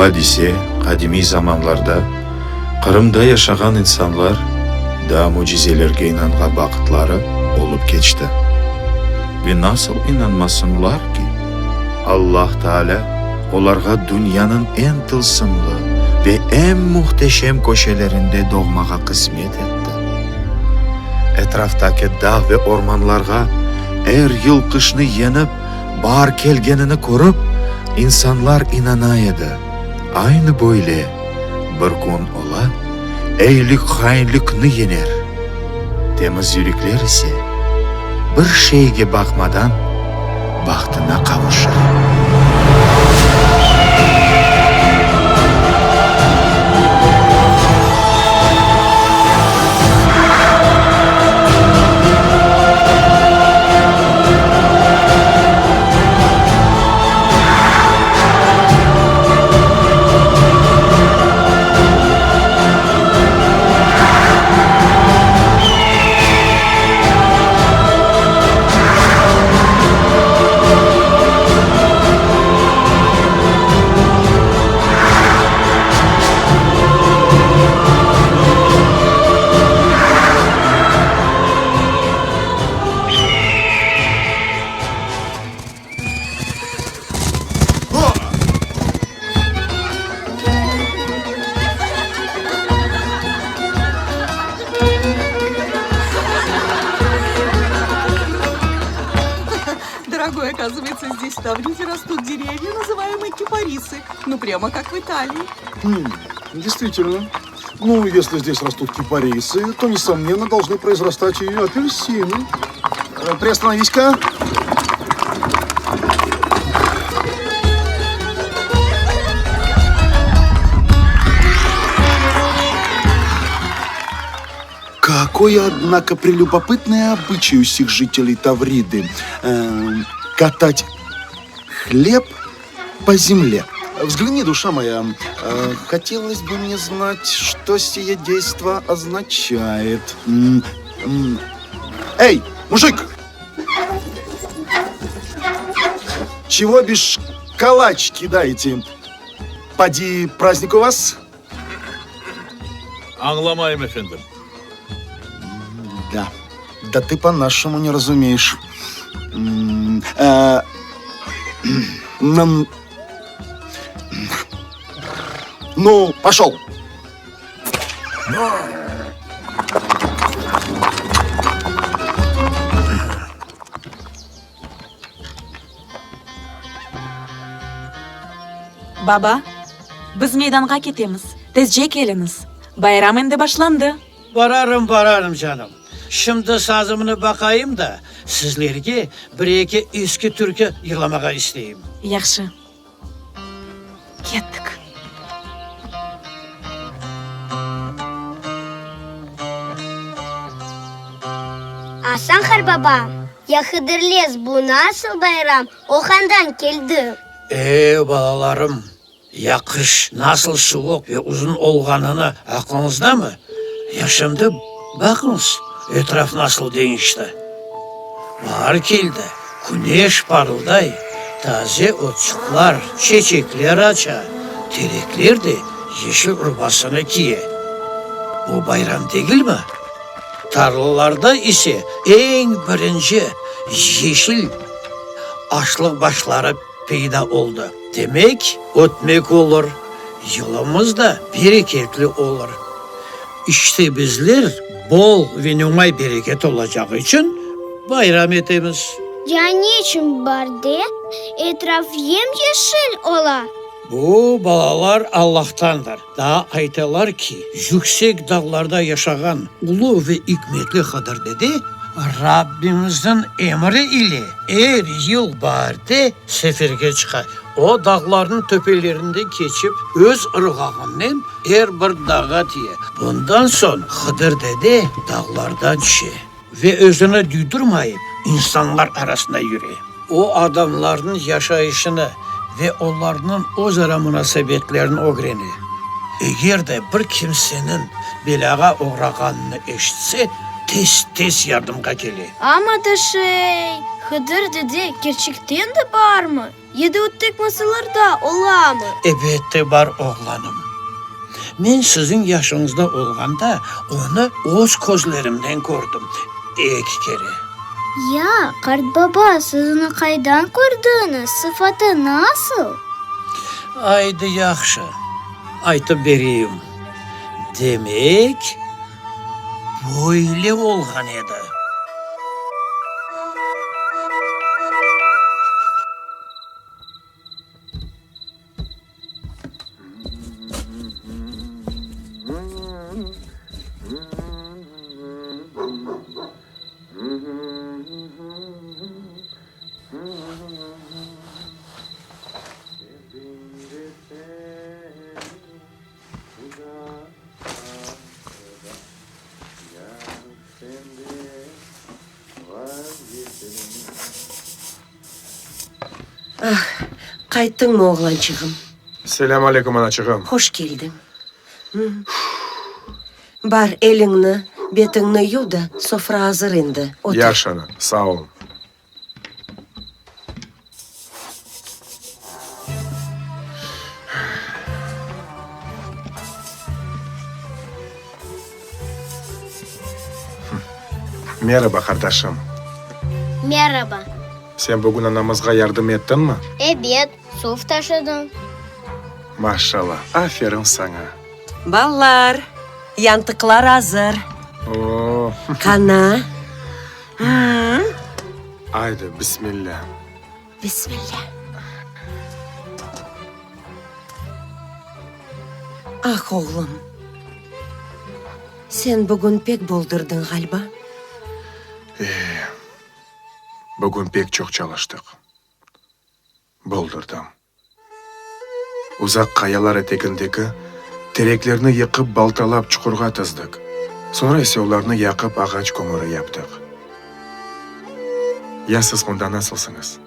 adise qadimiy zamanlarda Qırımda yaşağan insanlar daa mücizelerge inanğan vaqıtları olıp keçti. Ve nasıl inanmasınlar ki, Allah Taalâ olarğa dünyanıñ eñ tılsımlı ve eñ mühteşem köşelerinde doğmağa qısmet etti. Etraftaki dağ ve ormanlarğa er yıl qışnı yeñip, baar kelgenini körip, insanlar inana edi. Aynı böyle bir kün ola, eyilik hainlikni yeñer, temiz yürekler ise bir şeyge baqmadan bahtına qavuşır. Дорогой, оказывается, здесь в Тавриде растут деревья, называемые кипарисы. Ну, прямо как в Италии. Хм, действительно. Ну, если здесь растут кипарисы, то, несомненно, должны произрастать и апельсины. Э, приостановись-ка. Какой, однако, прелюбопытный обычай у сих жителей Тавриды. Э, катать хлеб по земле. Взгляни, душа моя, э, хотелось бы мне знать, что сие действо означает. Эй, мужик! Чего бишь калач кидаете? Поди, праздник у вас? Añlamayım, efendim. Да, да ты по-нашему не разумеешь. Э, ну, пошел! Baba, biz meydanğa ketemiz, tezce keliñiz, bayram endi başlandı. Bararım, bararım, canım. Şimdi sazımnı baqayım da, sizlerge bir-eki eski türkü yırlamağa isteyim. Yahşı. Kettik. Asan qarbaba, ya Hıdırlez bu nasıl bayram, o qandan keldi? E, balalarım, ya qış nasıl suvuq ve uzun olğanını aqlıñızdamı? Ya şimdi baqıñız, etraf nasıl deñişti. Baar keldi, küneş parılday, taze otçıqlar, çeçekler aça, terekler de yeşil urbasını kiye. Bu bayram degilmi? Tarlalarda ise eñ birinci yeşil aşlıq başları peyda oldı. Demek, ötmek olur, yılımız da bereketli olur. İşte bizler bol ve nomay bereket olacağı içün bayram etemiz. Ya ne içün baarde etraf yem-yeşil ola? Bu, balalar, Allahtandır. Daa aytalar ki, yüksek dağlarda yaşağan ulu ve ikmetli Hıdır dede Rabbimizniñ emri ile er yıl baarde seferge çıqa. O, dağlarnıñ töpelerinden keçip, öz ırğağınen er bir dağğa tiye. Bundan soñ Hıdır dede dağlardan tüşe ve özüni duydurmayıp, insanlar arasında yüre. O, adamlarnıñ yaşayışını ve olarnıñ özara munasebetlerini ögrene. Eger de bir kimseniñ belâğa oğrağanını eşitse, tez-tez yardımğa kele. Amma da şey, Hıdır dede kerçekten de barmı? Ya da o tek masallarda olamı? Ebette bar, oğlanım. Men siziñ yaşıñızda olğanda onı öz közlerimnen kördim eki kere. Ya, qartbaba, siz onı qaydan kördiñiz, sıfatı nasıl? Aydı, yahşı, aytıp bereyim. Demek, böyle olğan edi. Ah, qayttıñmı, oğlançığım? Selâm aleyküm, anaçığım. Hoş keldiñ. Bar, eliñni, betiñni yuv da, sofra azır endi, otur. Yahşı, ana, sağ ol. Meraba, qardaşım. Meraba. Sen bugün anamızğa yardım ettiñmi? Ebet, suv taşıdım. Maşallah, aferin saña. Ballar, yantıqlar azır. O-o! Qana? Aydı, bismillâ. Bismillâ. Ah, oğlum, sen bugün pek boldurdıñ, ğaliba. E, bugün pek çoq çalıştıq. Boldurdım. Uzaq qayalar etegindeki tereklerni yıqıp baltalap çuqurğa tizdik, soñra ise olarnı yaqıp ağaç kömüri yaptıq. Ya siz mında nasılsıñız?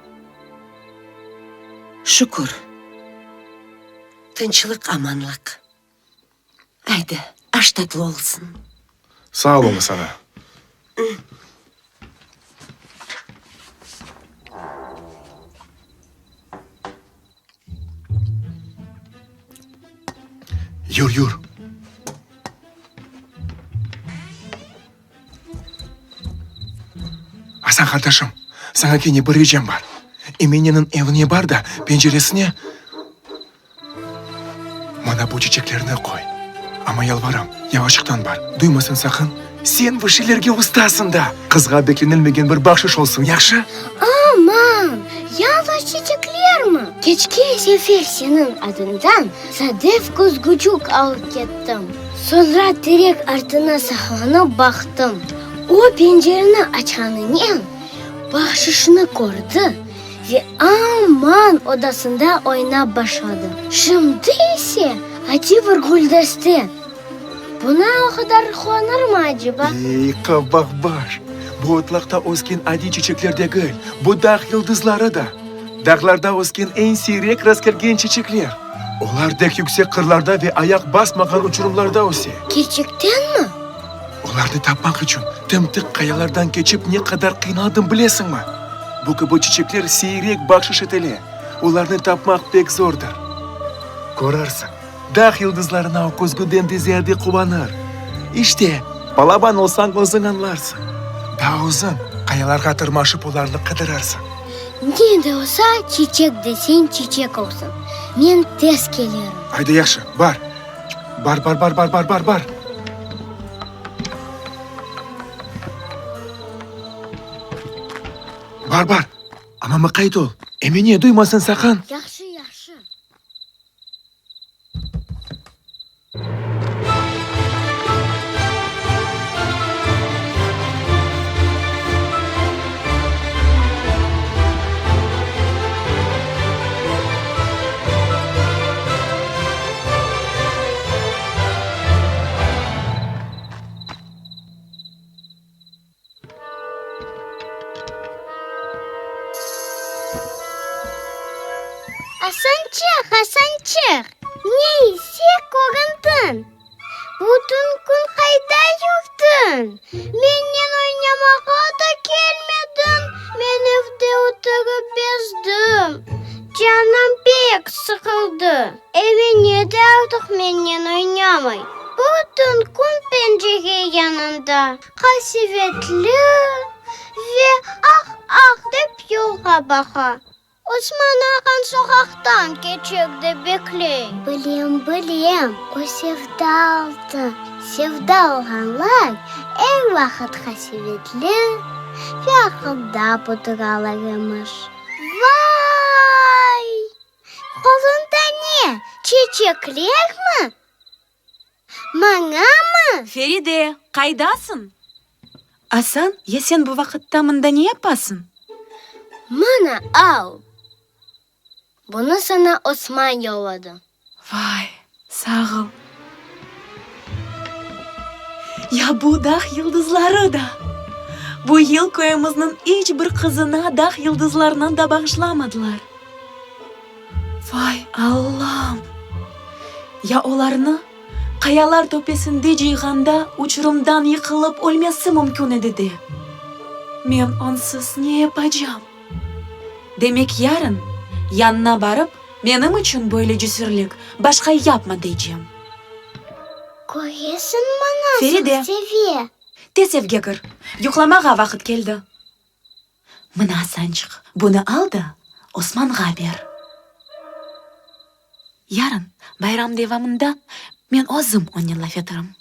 Şükür. Tınçlıq-amanlıq. Aydı, aş tatlı olsun. Sağ oluñız, ana. Yur, yur. Asan qardaşım, saña kene bir ricam bar. Emineniñ evine bar da, penceresine Mına bu çiçeklerni qoy. Amma yalvaram, yavaşıqtan bar, duymasın saqın. Sen bu şeylerge ustasıñ da! Qızğa beklenilmegen bir bahşış olsun, yahşı? Aman, yalıñız çiçeklermi? Keçken sefer seniñ adıñdan sadef küzgüçük alıp kettim. Soñra terek artına saqlanıp baqtım. O pencereni açqanınen bahşışnı kördi. Ve aman odasında oynap başladı. Şimdi ise adiy bir güldeste. Buna o qadar quvanırmı aceba? Ey, qabaqbaş! Bu otlaqta ösken adiy çiçekler degil, bu dağ yıldızları da. Dağlarda ösken eñ siyrek rastkelgen çiçekler. Olar dek yüksek qırlarda ve ayaq basmağan uçurımlarda öse. Kerçektenmi? Olarnı tapmaq içün tım-tıq qayalardan keçip ne qadar qıynaldım bilesiñmi? Bu kibi çiçekler siyrek bahşış etile, olarnı tapmaq pek zordır. Körersiñ, dağ yıldızlarına o küzgüden de ziyade quvanır. İşte, balaban olsañ özüñ añlarsıñ. Daa özüñ qayalarğa tırmaşıp olarnı qıdırarsıñ. Ne de olsa, çiçek deseñ çiçek olsun. Men tez kelirim. Ayda yahşı, bar. Bar, bar, bar, bar, bar, bar, bar. Bar, bar. Amma mıqayt ol. Emine duymasın saqın. Yahşı, yahşı. Asançıq, Asançıq, ne ise köründiñ? Bütün kün qayda yurdiñ? Mennen oynamağa da kelmediñ. Men evde oturıp bezdim. Qasevetli ve ah-ah dep yolğa baqa. Osman ağañ soqaqtan keçek dep bekley. Bilem, bilem, o sevda aldı. Sevda olğanlar er vaqıt qasevetli ve aqıldap oturalar emiş. Vay! Qolunda ne, çeçeklermi? Mañamı? Feride, qaydasıñ? Asan, ya sen bu vaqıtta mında ne yapasıñ? Mına, al! Bunı saña Osman yolladı. Vay, sağ ol! Ya bu dağ yıldızları da! Bu yıl köyümizniñ iç bir qızına dağ yıldızlarını da bağışlamadılar. Vay, Allam! Ya olarnı qayalar töpesinde cıyğanda uçurımdan yıqılıp ölmesi mümkün edi de! Men onsız ne yapacam? Demek yarın yanına barıp, menim içün böyle cesürlik başqa yapma deycem. Köresiñmi nasıl Feride, seve? Tez evge kir, yuqlamağa vaqıt keldi. Mına, Asançıq, bunı al da, Osmanğa ber. Yarın, bayram devamında, men özüm onen laf eterim.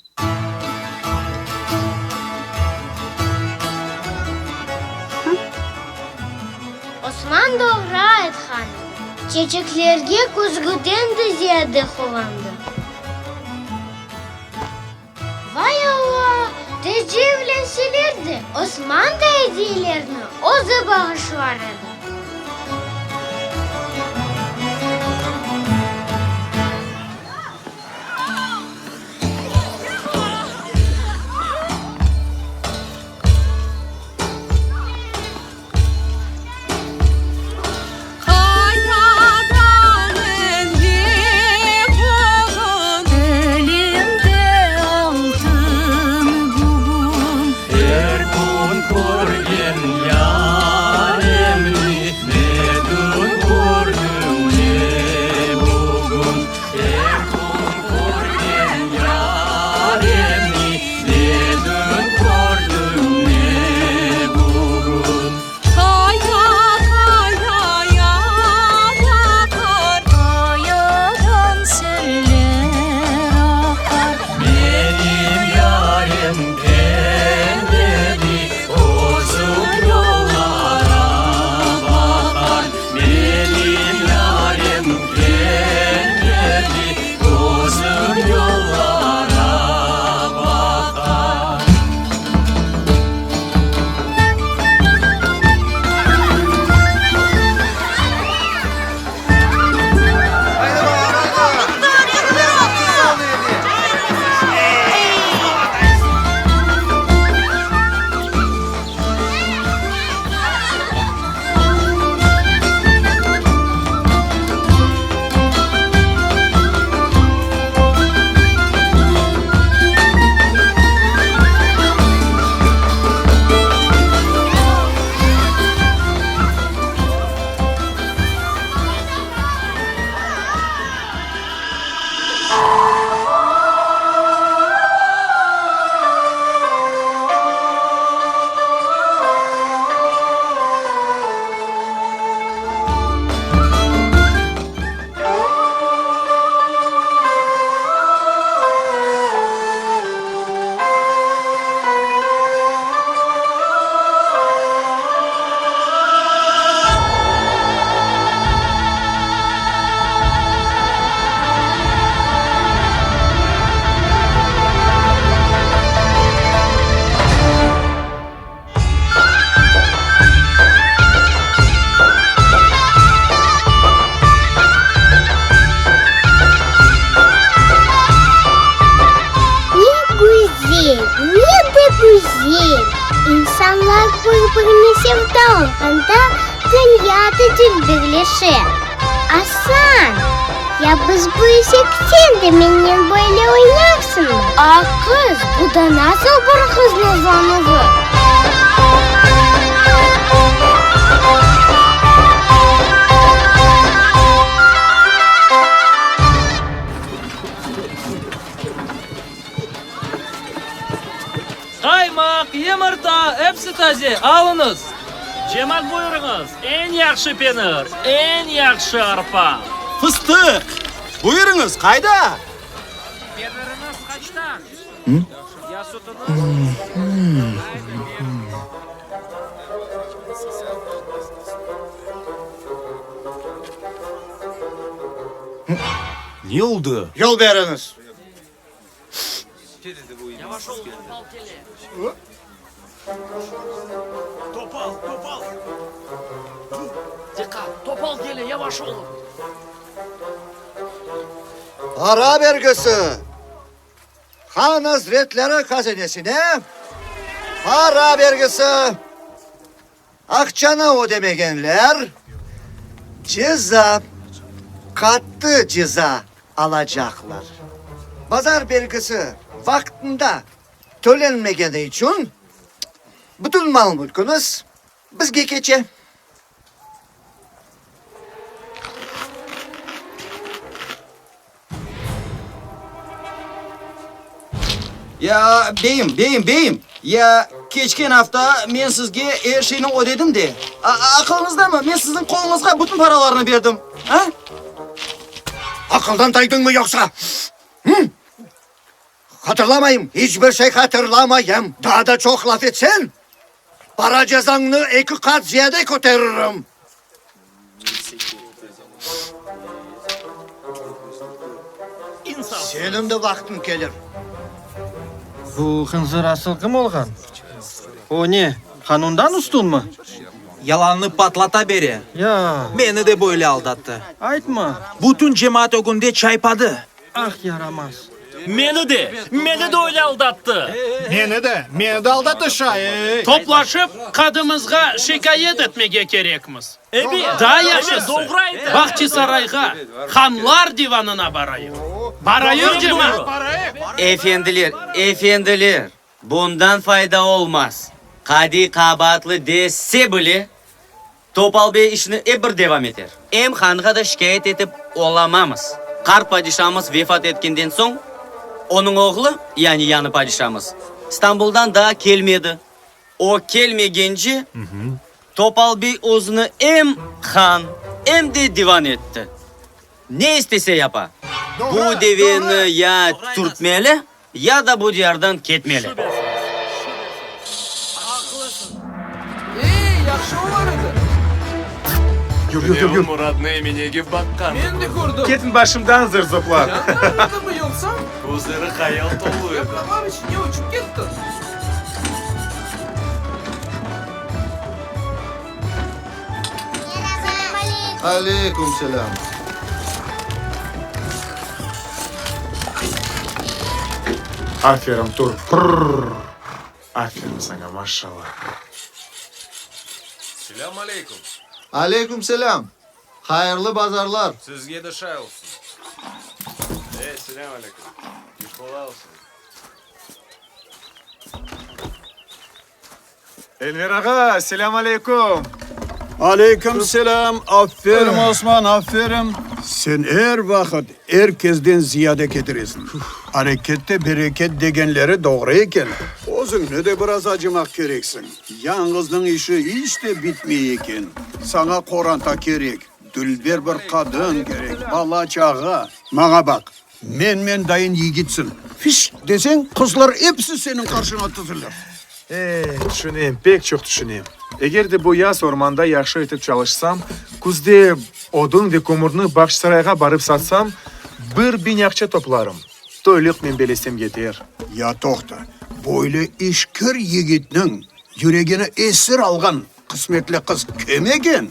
Osman doğru aytqan, çeçeklerge küzgüden de ziyade quvandı. Vay Alla, tezce evlenseler de, Osman da ediyelerni özü bağışlar edi. Qayadan engen bugün, Elimde altın bugün. Er kün körgen yaremni, Ne dün kördim, ne bugün. Er kün körgen yaremni, Ne dün kördim, ne bugün. Qaya, qayaya baqar, Qayadan seller aqar. Menim yarem kelmedi, Közüm yollara baqar. Menim yarem kelmedi, Közüm yollara baqar. Ne güzel, ne de güzel! İnsanlar bir-birine sevda olğanda, dünya da dülberleşe. Asan, ya biz büyüsek sen de mennen böyle oynarsıñmı? A, qız, bu da nasıl bir qıznıñ uzlanuvı? Qaymaq! Yımırta, episi taze, alıñız! Cemaat, buyurıñız, eñ yahşı penir, eñ yahşı arpa! Fıstıq! Buyurıñız, qayda? Peniriñiz qaçtan? Ya sütüñiz? Ne oldı? Yol beriñiz! Yavaş ol, topal kele. Topal, topal! Diqqat, topal kele, yavaş olun! Para bergisi! Han azretleri hazinesine para bergisi! Aqçanı ödemegenler ceza, qattı ceza alacaqlar. Bazar belgisi vaqtında tölenmegeni içün bütün mal-mülküñiz bizge keçe. Ya, beyim, beyim, beyim, ya, keçken afta men sizge er şeyni ödedim de. Aqılıñızdamı, men siziñ qoluñızğa bütün paralarnı berdim, a? Aqıldan taydıñmı yoqsa? Hı? Hatırlamayım, iç bir şey hatırlamayım. Daa da çoq laf etseñ, para cezañnı eki qat ziyade köteririm. Seniñ de vaqtıñ kelir. Bu hınzır asıl kim olğan? O ne, qanundan üstünmi? Yalanını patlata bere. Ya. Meni de böyle aldattı. Aytma. Bütün cemaat ögünde çaypadı. Ah, yaramaz. Meni de, meni de öyle aldattı. Meni de, meni de aldattı şay, ey! Toplaşıp, qadımızğa şikâyet etmege kerekmiz. Daa yahşısı, Bahçisarayğa, hanlar divanına barayıq. Barayıq, cemaat! Efendiler, efendiler, bundan fayda olmaz. Qadiy qabaatlı dese bile, Topal bey işini ep bir devam eter. Em hanğa da şikâyet etip olamamız. Qart padişamız vefat etkenden soñ, onıñ oğlu, yani yañı padişamız, İstanbuldan daa kelmedi. O kelmegence, Topal bey özüni em han, em de divan etti. Ne istese yapa. Bu deveni ya türtmeli, ya da bu diyardan ketmeli. Ey, yahşı olar edi. Yur, yur, yur, yur. Muratnı Eminege baqqan. Men de kördim. Ketiñ başımdan, zır-zıplar. Canlar edimi yoqsa? Közleri hayal tolu edi. Yapraqlar içine uçıp ketti. Aleyküm selâm. Aferin, tur, pırr! Aferin saña, maşallah! Selâm aleyküm! Aleyküm selâm! Hayırlı bazarlar! Sizge de şay olsun! Ey, selâm aleyküm! İş qolay olsun! Enver ağa, selâm aleyküm! Aleyküm selâm! Aferin, Osman, aferin! Sen er vaqıt er kezden ziyade ketiresiñ. Arekette bereket degenleri doğru eken. Özüñni de biraz acımaq kereksiñ. Yañğıznıñ işi iç de bitmey eken. Saña qoranta kerek, dülber bir qadın kerek, bala-çağa. Maña baq, Men-men dayın yigitsiñ. Fiş! deseñ, qızlar episi seniñ qarşıña tizilir. Eh, tüşünem, pek çoq tüşünem. Eger de bu yaz ormanda yahşı etip çalışsam, küzde odun ve kömürni Bağçasarayğa barıp satsam, bir biñ aqça toplarım. Toylıq men belesem yeter. Ya toqta, böyle işkir yigitniñ yüregini esir alğan qısmetli qız kim eken?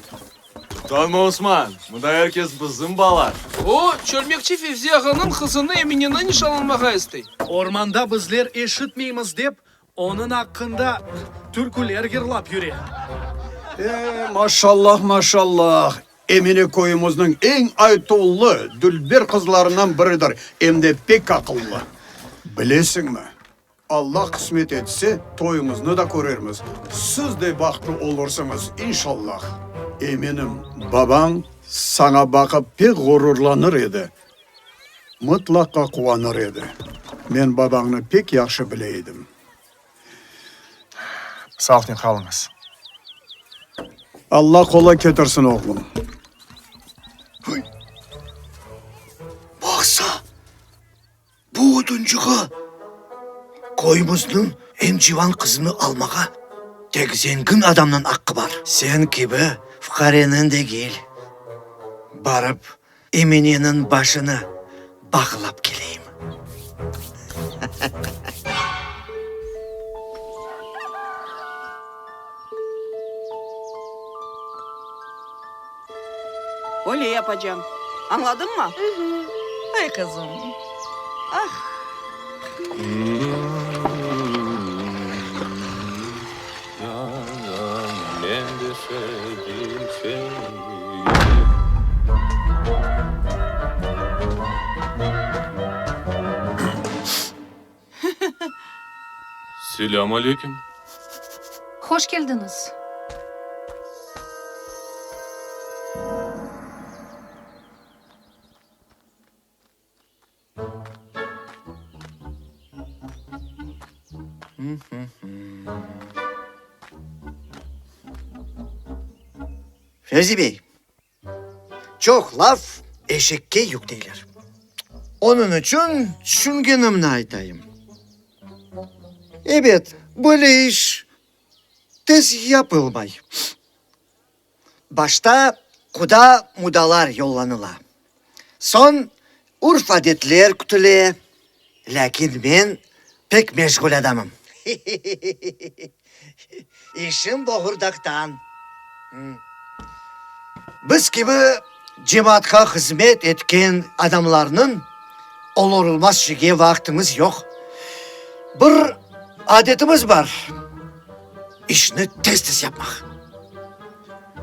Utanma, Osman, mında er kes bizim bala. O, çölmekçi Fevzi ağanıñ qızını Emineni nişanlanmağa istey. Ormanda bizler eşitmeymiz dep, onıñ aqqında türküler yırlap yüre. E, maşallah, maşallah, Emine köyümizniñ eñ aytuvlı, dülber qızlarından biridir, em de pek aqıllı. Bilesiñmi, Alla qısmet etse, toyuñıznı da körermiz, siz de bahtlı olursıñız, inşallah. Eminim, babañ saña baqıp pek ğururlanır edi, mıtlaqa quvanır edi. Men babañnı pek yahşı bile edim. Sağlıqnen qalıñız. Alla qolay ketirsin, oğlum. Baqsa, bu oduncığa köyümizniñ eñ civan qızını almağa tek zengin adamnıñ aqqı bar. Sen kibi fuqareniñ degil. Barıp, Emineniñ başını bağlap keleyim. Öyle yapacağım. Añladıñmı? Ay, qızım, ah! Men de sevdim seni. Selâm aleyküm. Hoş keldiñiz. Fevzi bey, çoq laf eşekke yük deyler. Onıñ içün tüşüngenimni aytayım. Ebet, böyle iş tez yapılmay. Başta quda-mudalar yollanıla, soñ urf-adetler kütüle, lâkin men pek meşğul adamım. İşim boğurdaqtan. Biz kibi cemaatqa hızmet etken adamlarnıñ olur-olmaz şeyge vaqtımız yoq. Bir adetimiz bar. İşni tez-tez yapmaq.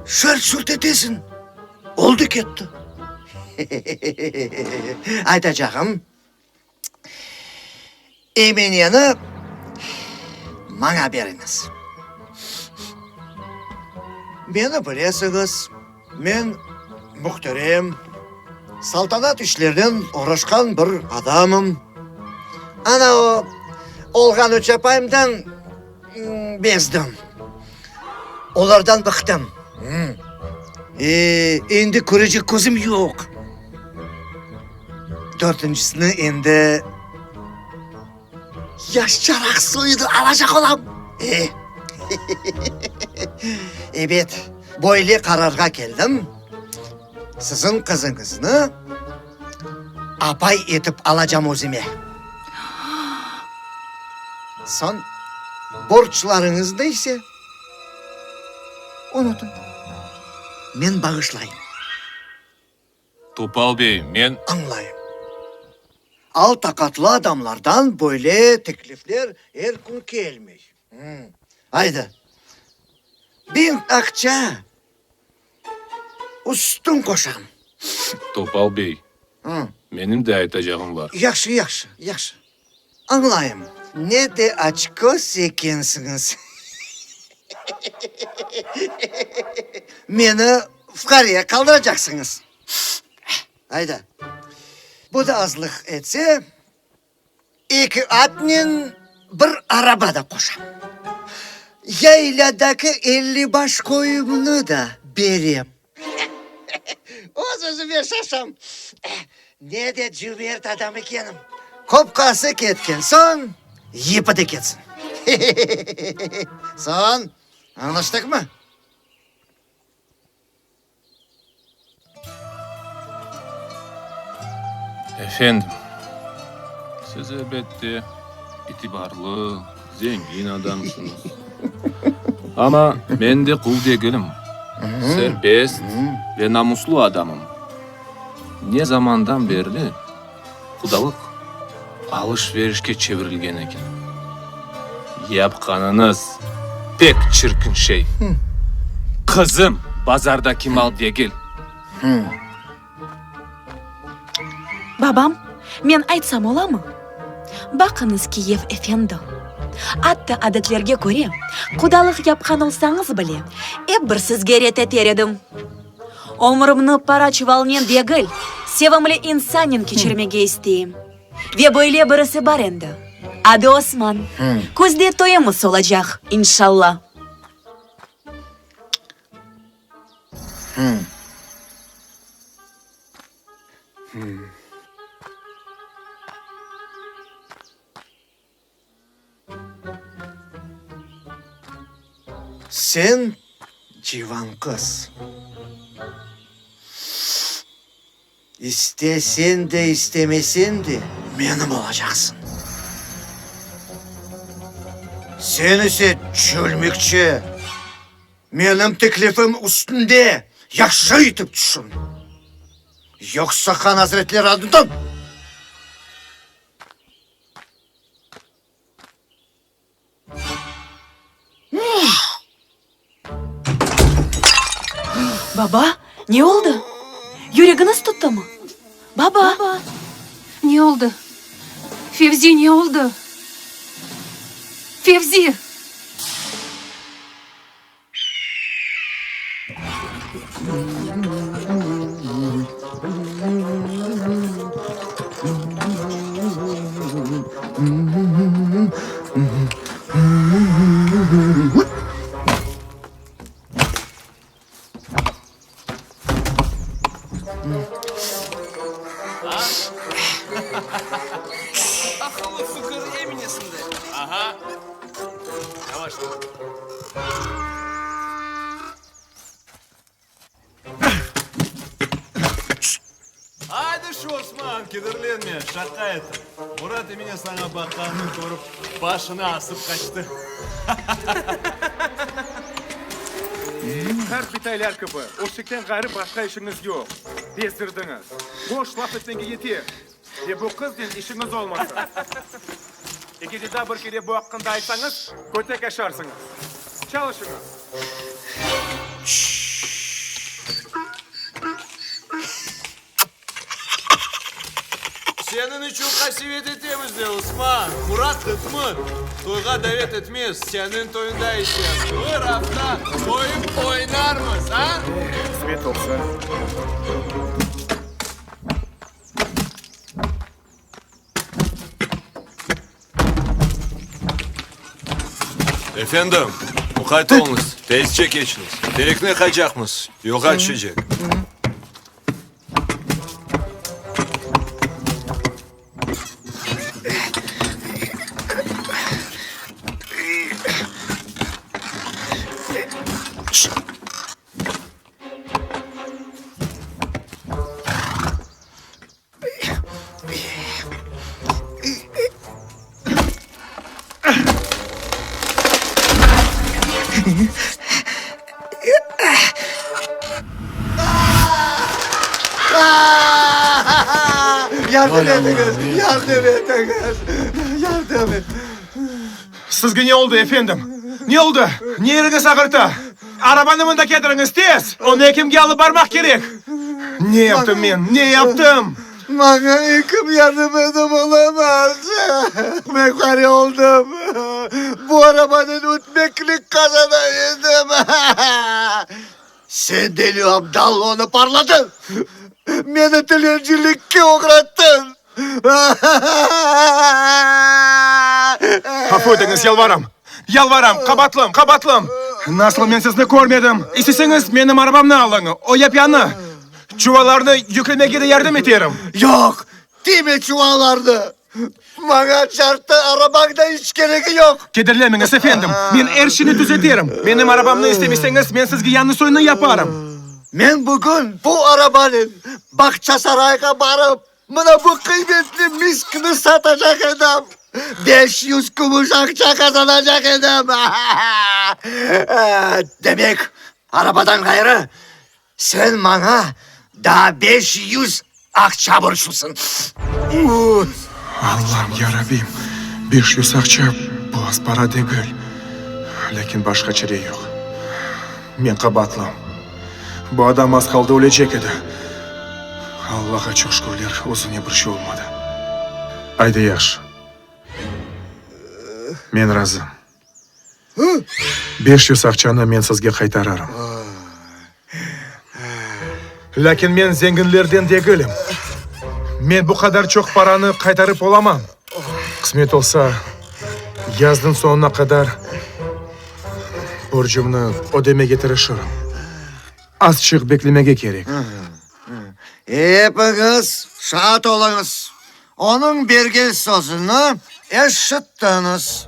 Şart-şurt etesiñ, oldı ketti. Aytacağım, Emineni maña beriñiz. Meni bilesiñiz, men mühterem, saltanat işlerinen oğraşqan bir adamım. Ana o olğan üç apayımdan bezdim. Olardan bıqtım. E, endi körecek közüm yoq. Dörtüncisini endi yaşçaraq soyunı alacaq olam. E, ebet, böyle qararğa keldim, siziñ qızıñıznı apay etip alacam özüme. Soñ borclarıñıznı ise unutıñ, men bağışlayım. Topal bey, men. Añlayım. Al-taqatlı adamlardan böyle teklifler er kün kelmey. Aydı, biñ aqça üstün qoşam. Topal bey, menim de aytacağım bar. Yahşı, yahşı, yahşı. Añlayım, ne de açköz ekensiñiz. Meni fuqare qaldıracaqsıñız. Ayda, bu da azlıq etse, eki atnen bir araba da qoşam. Yaylâdaki 50 baş qoyumnı da berem. Öz-özüme şaşam, ne de cümert adam ekenim. Qopqası ketken soñ, yipi de ketsin. Soñ, añlaştıqmı? Efendim, siz elbette itibarlı, zengin adamsıñız. Amma men de qul degilim, serbest ve namuslı adamım. Ne zamandan berli qudalıq alış-verişke çevirilgen eken? Yapqanıñız pek çirkin şey. Qızım bazardaki mal degil. Babam, men aytsam olamı? Baqıñız, kiyev efendi, atta adetlerge köre, qudalıq yapqan olsañız bile, ep bir sizge ret eter edim. Ömrümni para çuvalnen degil, sevimli insannen keçirmege isteyim. Ve böyle birisi bar endi. Adı Osman. Küzde toyumız olacaq, inşalla. Sen, civan qız, istesen de, istemesen de menim olacaqsıñ. Sen ise, çölmekçi, menim teklifim üstünde yahşı etip tüşün. Yoqsa han azretleri adından. Baba, ne oldı? Yüregiñiz tuttımı? Baba! Ne oldı? Fevzi, ne oldı? Fevzi! Aqıllı fikir Eminesinde. Aha. Yavaş. Aydı şu, Osman, kederlenme, şaqa ettim. Murat Emine saña baqqanını körip, başını asıp qaçtı. Qart bitaylar kibi, öşekten ğayrı başqa işiñiz yoq. Bezdirdiñiz. Boş laf etmege yeter. Ve bu qıznen işiñiz olmasın. Eger de daa bir kere bu aqqında aytsañız, kötek aşarsıñız. Çalışıñız! Seniñ içün qasevet etemiz de, Osman. Murat qıtmır. Toyğa davet etmez, seniñ toyunda ise bir afta toyıp oynarmız, a? Qısmet olsa. Efendim, muqayt oluñız, tezce keçiñiz. Terekni yıqacaqmız, yolğa tüşecek. Yardım etiñiz! Yardım etiñiz! Yardım et! Sizge ne oldı, efendim? Ne oldı? Ne yeriñiz ağırta? Arabanı mında ketiriñiz, tez! Onı ekimge alıp barmaq kerek! Ne yaptım men, ne yaptım? Maña ekim yardım etip olamaz. Men qari oldım. Bu arabanen ötmeklik qazana edim. Sen deli abdal onı parladıñ. Meni tilencilikke oğrattıñ. Afu etiñiz, yalvaram! Yalvaram, qabatlım, qabatlım! Nasıl men sizni körmedim? İsteseñiz, menim arabamnı alıñ, o yap-yañı. Çuvallarnı yüklemege de yardım eterim. Yoq, tiyme çuvallarnı! Maña çartı arabañ da iç keregi yoq. Kederlenmeñiz, efendim, men er şeyni tüzeterim. Menim arabamnı istemeseñiz, men sizge yañı soyunı yaparım. Men bugün bu arabanen Bağçasarayğa barıp, Mına bu qıymetli miskni satacaq edim, 500 kümüş aqça qazanacaq edim. Demek, arabadan ğayrı, sen maña daa 500 aqça borclusıñ. Allam, yarabbim, 500 aqça, bu az para degil. Lâkin başqa çare yoq. Men qabaatlım. Bu adam az qaldı ölecek edi. Allağa çoq şükürler, özüne bir şey olmadı. Aydı yahşı. Men razım. 500 aqçanı men sizge qaytararım. Lâkin men zenginlerden degilim. Men bu qadar çoq paranı qaytarıp olamam. Qısmet olsa, yaznıñ soñuna qadar borcumnı ödemege tırışırım. Azçıq beklemege kerek. Epiñiz şaat oluñız, onıñ bergen sözüni eşittiñiz.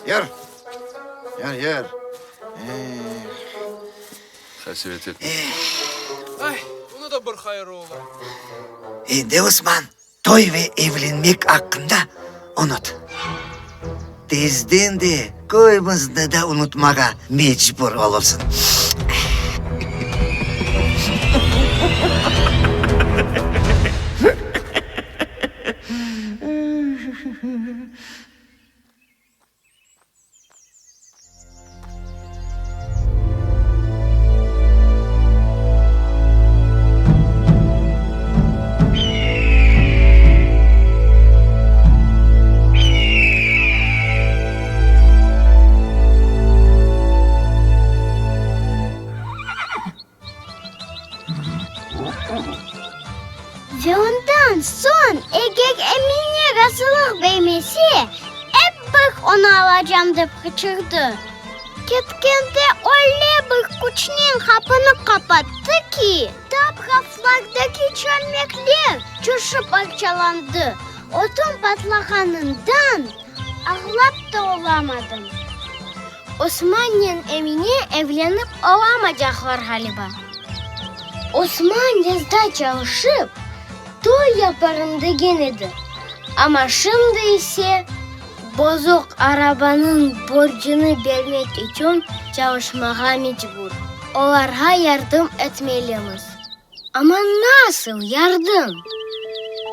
Yür, yür, yür. Qasevet etme. Ay, bunı da bir hayırı ola. Endi, Osman, toy ve evlenmek aqqında unut. Tezden de köyümizni de unutmağa mecbur olursıñ. Ve ondan soñ, eger Emine razılıq bermese, ep bir onı alacam dep qıçırdı. Ketkende öyle bir küçnen qapını qapattı ki, tap raflardaki çölmekler coşıp parçalandı. Ötüm patlağanından ağlap da olamadım. Osmannen Emine evlenip olamacaqlar ğaliba. Osman yazda çalışıp, toy yaparım degen edi, amma şimdi ise bozuq arabanıñ borcunı bermek içün çalışmağa mecbur. Olarğa yardım etmelimiz. Amma nasıl yardım?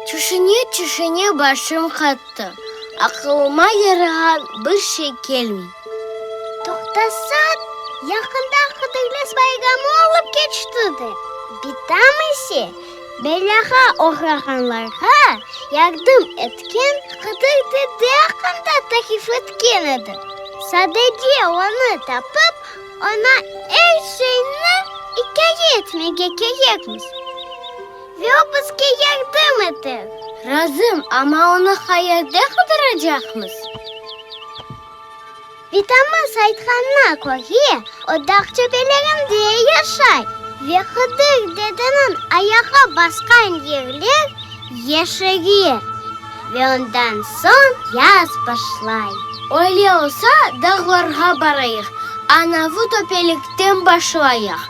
Tüşüne-tüşüne başım qattı, aqılıma yarağan bir şey kelmey. Toqtasañ, yaqında Qıdırlez bayramı olıp keçti de, bitam ise belâğa oğrağanlarğa yardım etken Qıdır dede aqqında tarif etken edi. Sadece onı tapıp, Oña er şeyni ikâye etmege kerekmiz ve o bizge yardım eter. Razım, amma onı qayerde qıdıracaqmız? Bitamız aytqanına köre, o dağ töpelerinde yaşay ve Hıdır dedeniñ ayağı basqan yerler yeşere ve ondan soñ yaz başlay. Öyle olsa, dağlarğa barayıq, anavı töpelikten başlayıq,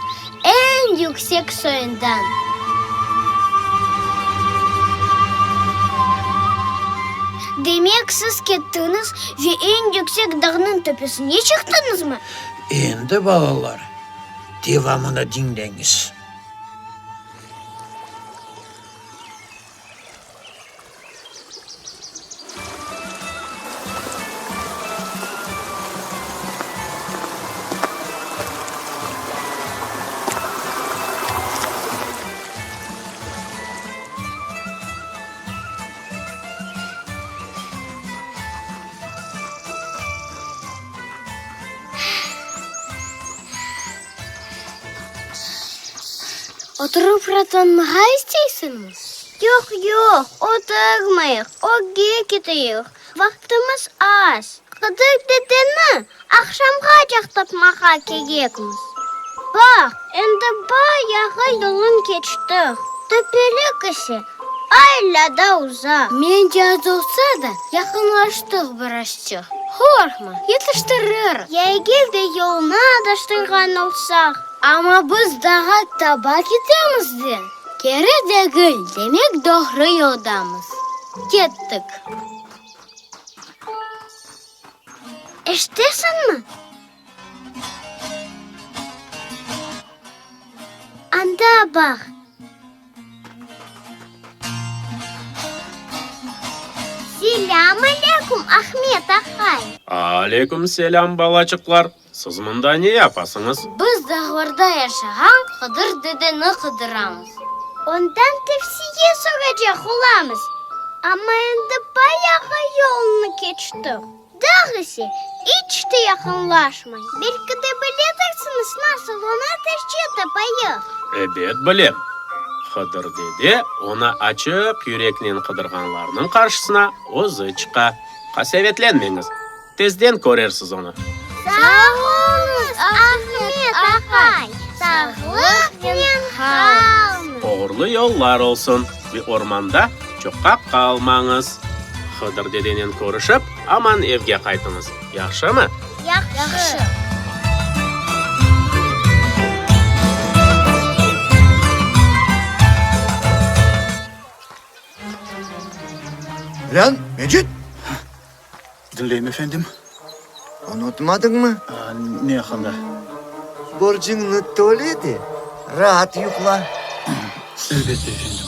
eñ yüksek soyundan. Demek, siz kettiñiz ve eñ yüksek dağnıñ töpesine çıqtıñızmı? Endi, balalar, devamını diñleñiz. Oturıp raatlanmağa isteysiñmi? Yoq, yoq, oturmayıq, ögge keteyik, vaqtımız az. Qıdır dedeni aqşamğacaq tapmağa kerekmiz. Baq, endi bayağı yolun keçtik, töpelik ise alâ da uzaq. Mence az olsa da, yaqınlaştıq birazçıq. Qorqma, yetiştiririz. Ya eger de yolnı adaştırğan olsaq? Amma biz dağğa taba ketemiz de, keri degil, demek doğru yoldamız. Kettik. Eşitesiñmi? Anda baq. Selâm aleyküm, Ahmet ahay! Aleyküm selâm, balaçıqlar! Siz mında ne yapasıñız? Biz dağlarda yaşağan Qıdır dedeni qıdıramız. Ondan tevsiye soracaq olamız, amma endi bayağı yolnı keçtik. Dağ ise iç te yaqınlaşmay. Belki de biledirsiñiz, nasıl onı tezce tapayıq? Ebet, bilem. Hıdır dede onı açıq yüreknen qıdırğanlarnıñ qarşısına özü çıqa. Qasevetlenmeñiz, tezden körersiz onı. Sağ oluñız, Ahmet aqay, sağlıqnen qalıñız. Oğurlı yollar olsun ve ormanda çoqqa qalmañız. Hıdır dedenen körüşip, aman evge qaytıñız, yahşımı? Yahşı. Lan, Mecit! Diñleyim, efendim. Unutmadıñmı? Ne aqqında? Borcuñnı töle de, raat yuqla. Elbette, efendim.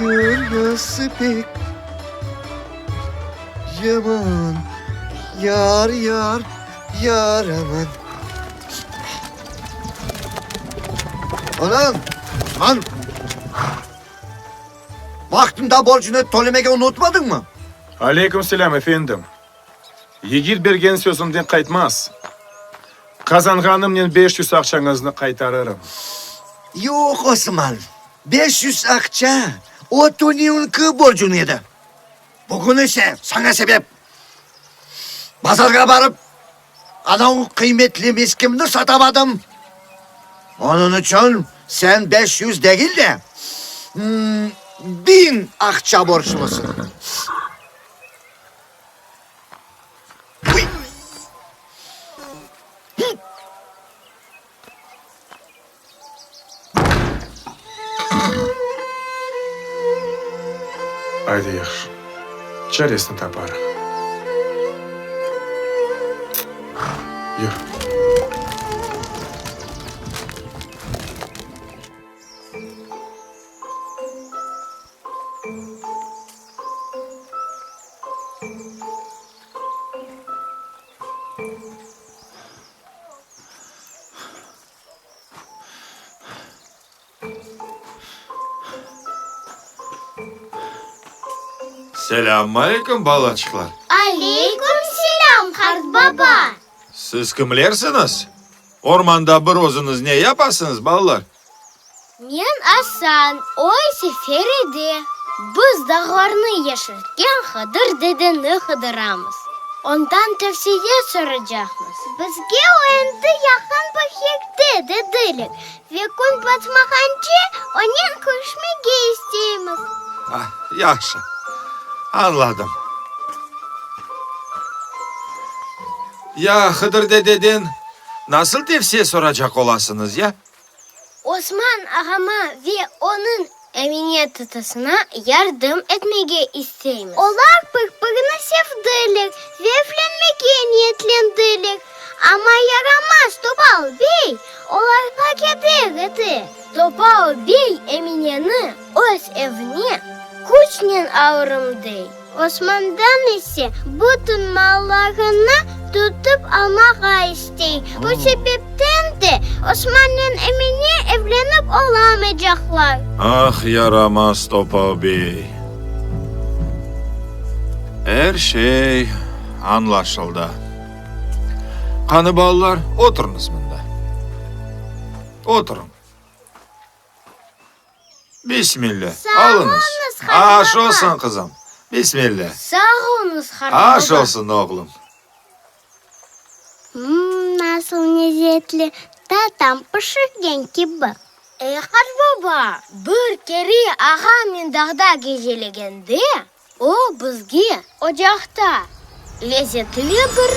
Yar pek yaman, yar, yar, yar aman. Anam, an! Vaqtında borcunı tölemege unutmadıñmı? Aleyküm selâm, efendim. Yigit bergen sözünden qaytmaz. Qazanğanımnen 500 aqçañıznı qaytarırım. Yoq, Osman, 500 aqça o tünevnki borcuñ edi. Bugün ise saña sebep bazarğa barıp, anavı qıymetli miskimni satamadım. Onıñ içün sen 500 degil de, 1000 aqça borclusıñ. Aydı yahşı, çaresini taparıq. Yür. Selâm aleyküm, balaçıqlar! Aleyküm selâm, qartbaba! Siz kimlersiñiz? Ormanda bir özüñiz ne yapasıñız, balalar? Men Asan, o ise Feride. Biz dağlarnı yeşiltken Hıdır dedeni qıdıramız. Ondan tevsiye soracaqmız. Bizge o endi yaqın bir yerde, dediler, ve kün batmağance onen körüşmege isteymiz. Ah, yahşı, añladım. Ya Hıdır dededen nasıl tevsiye soracaq olasıñız, ya? Osman ağama ve onıñ Emine tatasına yardım etmege isteymiz. Olar bir-birini sevdiler ve evlenmege niyetlendiler. Amma yaramaz Topal bey olarğa keder ete. Topal bey Emineni öz evine küçnen alırım dey. Osmandan ise bütün mallarını tutıp almağa istey. Bu sebepten de Osmannen Emine evlenip olamaycaqlar. Ah, yaramaz Topal bey! Er şey añlaşıldı. Qanı, balalar, oturıñız mında. Oturıñ. Bismillah, alıñız. Aş olsun, qızım. Bismillah. Sağ oluñız, qartbaba. Aş olsun, oğlum. Mmm, nasıl lezetli, tatam pişirgen kibi. Ey, qartbaba, bir kere ağamnen dağda gezelegende, o bizge ocaqta lezetli bir.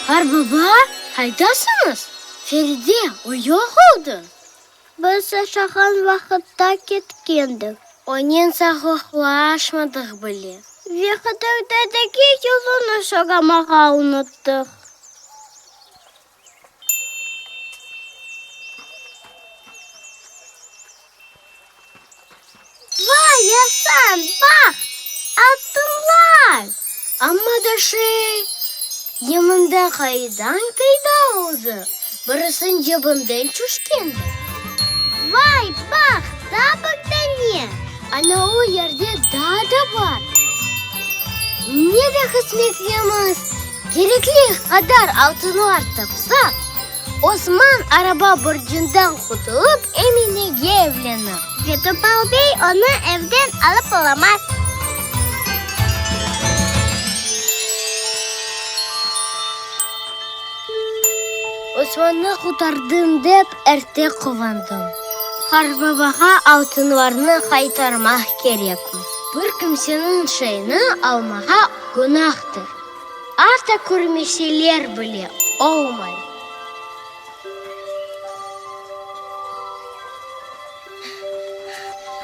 Qartbaba, qaydasıñız? Feride, o yoq oldı. Biz aşağan vaqıtta ketkendir. Onen sağlıqlaşmadıq bile. Ve Hıdır dedege yolunı soramağa unuttıq. Vay, Asan, baq, altınlar! Amma da şey, yeminde qaydan peyda oldı? Birisiniñ cebinden tüşkendir. Vay, baq, daa bir dane! Ana o yerde daa da bar. Ne de qısmetlimiz, kerekli qadar altınlar tapsaq, Osman araba borcundan qutulıp, Eminege evlenir. Ve Topal bey onı evden alıp olamaz. Osmannı qurtardım dep, erte quvandım. Qartbabağa altınlarnı qaytarmaq kerekmiz. Bir kimseniñ şeyini almağa günahtır. Atta körmeseler bile, olmay.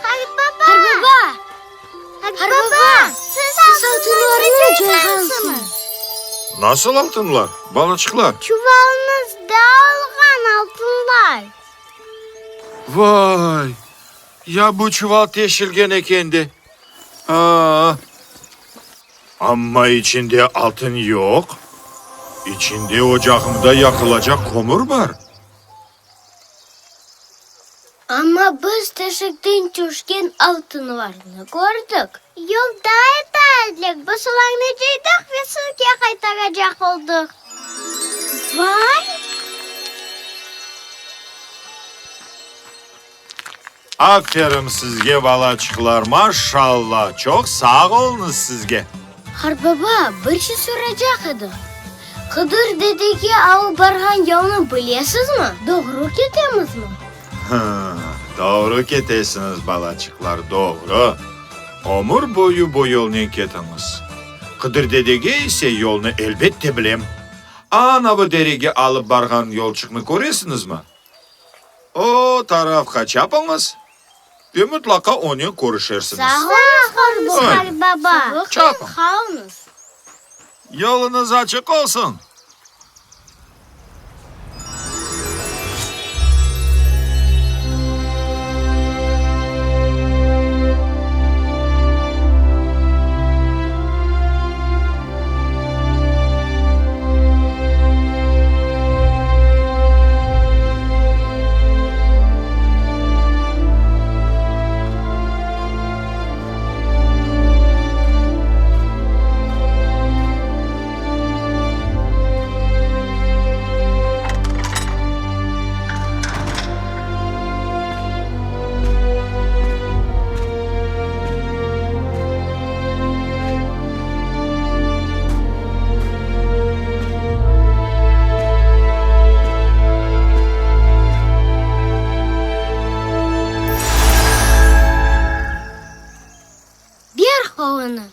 Qartbaba! Qartbaba! Qartbaba, siz altınlarnı coyğansıñız. Nasıl altınlar, balaçıqlar? Çuvalıñızda olğan altınlar. Vay, ya bu çuval teşilgen eken de! A-a! Amma içinde altın yoq, içinde ocağımda yaqılacaq kömür bar. Amma biz teşikten tüşken altınlarnı kördik. Yolda ete edik, biz olarnı cıydıq ve sizge qaytaracaq oldıq. Vay! Aferin sizge, balaçıqlar, maşalla, çoq sağ oluñız sizge! Qartbaba, bir şey soracaq edim. Qıdır dedege alıp barğan yolnı bilesizmi? Doğru ketemizmi? Hı, doğru ketesiñiz, balaçıqlar, doğru. Ömür boyu bu yolnen ketiñiz. Qıdır dedege ise yolnı elbette bilem. Anavı derege alıp barğan yolçıqnı köresiñizmi? O tarafqa çapıñız ve mıtlaqa onen körüşersiñiz. Sağ oluñız, qartbaba. Çapıñ. Qalıñız. Yoluñız açıq olsun! Ber qolunı.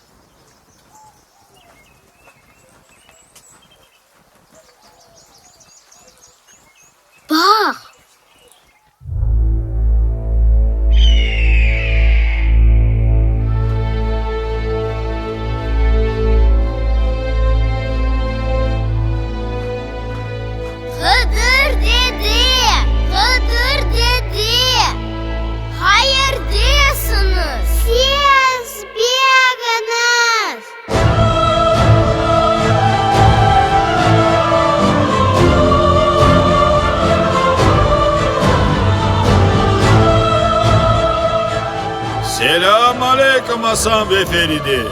Baq! Hıdır dede! Hıdır dede! Qayerdesiñiz? Ses beriñiz! Selâm aleyküm, Asan ve Feride!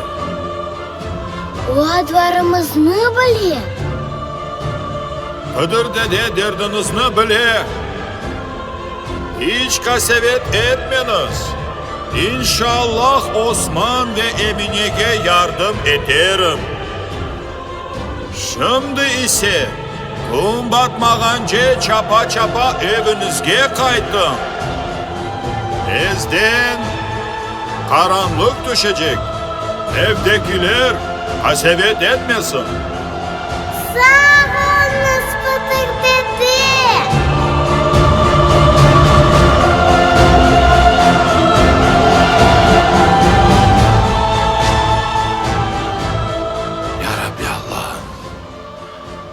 O adlarımıznı bile. Hıdır dede derdiñizni bile. İç qasevet etmeñiz. İnşallah Osman ve Eminege yardım eterim. Şimdi ise kün batmağance çapa-çapa eviñizge qaytıñ. Tezden qaranlıq tüşecek, evdekiler qasevet etmesin. Sağ oluñız, Fıtır dede! Ya Rabbi Allahım,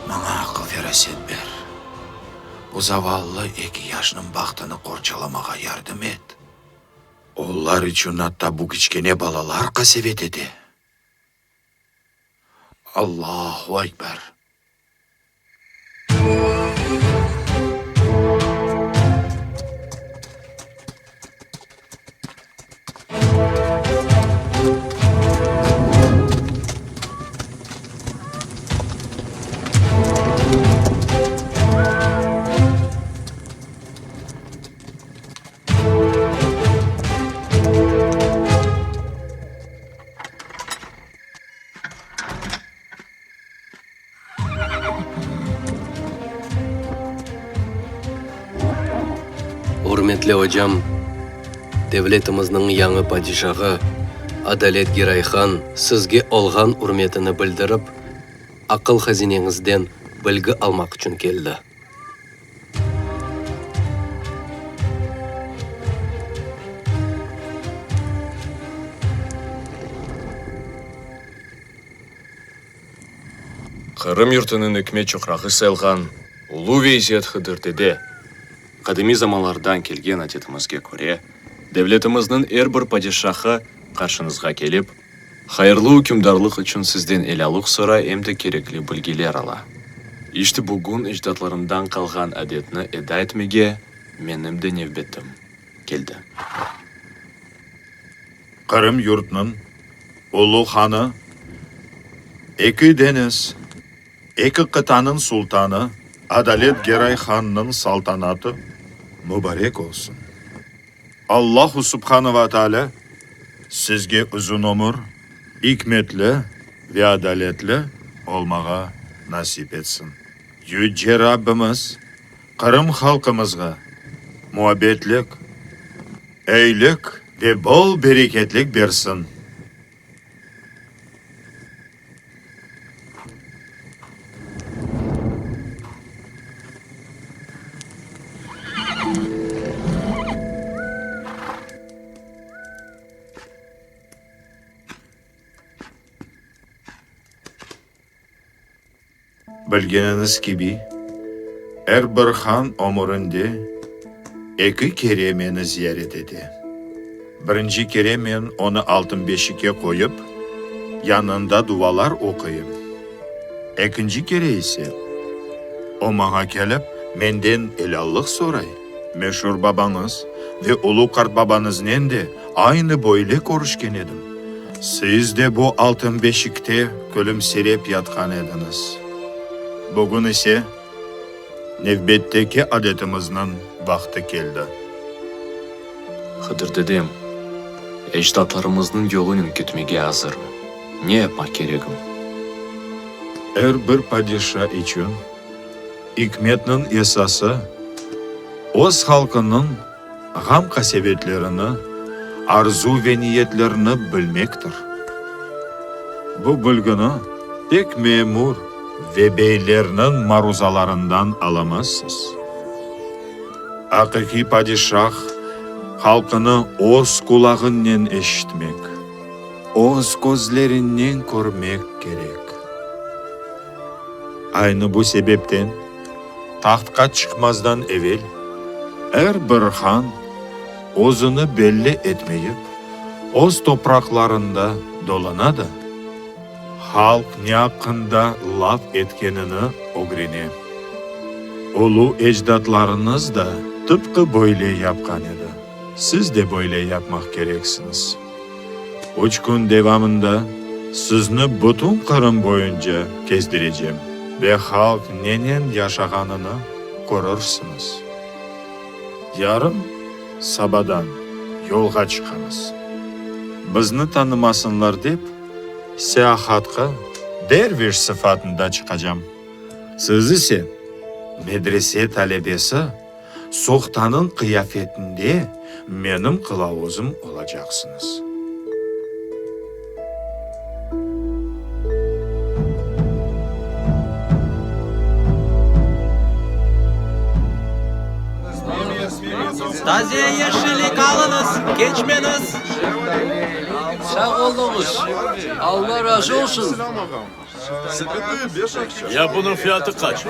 maña aqıl-feraset ber, bu zavallı eki yaşnıñ bahtını qorçalamağa yardım et. Olar içün atta bu kiçkene balalar qasevet ete. Allahu Ekber! Ürmetli ocam, devletimizniñ yañı padişahı Adalet Giray Han sizge olğan ürmetini bildirip, aqıl hazineñizden bilgi almaq içün keldi. Qırım yurtunıñ ikmet çoqrağı sayılğan ulu ve izzet Hıdır dede, qadimiy zamanlardan kelgen adetimizge köre, devletimizniñ er bir padişahı qarşıñızğa kelip, hayırlı ükümdarlıq içün sizden elâlıq soray em de kerekli bilgiler ala. İşte bugün ecdatlarımdan qalğan adetni eda etmege menim de nevbetim keldi. Qırım yurtnıñ ulu hanı, eki deñiz, eki qıtanıñ sultanı Adalet Geray hannıñ saltanatı mubarek olsun! Allahu subhanı ve taalâ sizge uzun ömür, ikmetli ve adaletli olmağa nasip etsin. Yüce Rabbimiz Qırım halqımızğa muabbetlik, eyilik ve bol bereketlik bersin. Bilgeniñiz kibi, er bir han ömürinde eki kere meni ziyaret ete. Birinci kere men onı altın beşikke qoyıp, yanında duvalar oquyım. Ekinci kere ise, o maña kelip, menden elâllıq soray. Meşur babañız ve ulu qartbabañıznen de aynı böyle körüşken edim. Siz de bu altın beşikte külümsirep yatqan ediñiz. Bugün ise nevbetteki adetimizniñ vaqtı keldi. Hıdır dedem, ecdatlarımıznıñ yolunen ketmege azırım. Ne yapmaq keregim? Er bir padişa içün ikmetniñ esası, öz halqınıñ ğam-qasevetlerini, arzu ve niyetlerini bilmektir. Bu bilgini tek memur ve beylerniñ maruzalarından alamazsız. Aqiqiy padişah halqını öz qulağınen eşitmek, öz közlerinen körmek kerek. Aynı bu sebepten tahtqa çıqmazdan evel er bir han özüni belli etmeyip, öz topraqlarında dolana da, halq ne aqqında laf etkenini ögrene. Ulu ecdatlarıñız da tıpqı böyle yapqan edi, siz de böyle yapmaq kereksiñiz. Üç kün devamında sizni bütün Qırım boyunca kezdirecem ve halq nenen yaşağanını körürsiñiz. Yarın sabadan yolğa çıqamız. Bizni tanımasınlar dep, seyahatqa derviş sıfatında çıqacam. Siz ise, medrese talebesi sohtanıñ qıyafetinde menim qılavuzım olacaqsıñız. Taze yeşillik alıñız, keçmeñiz! Sağ oluñız, Alla razı olsun! Ya bunıñ fiyatı qaç?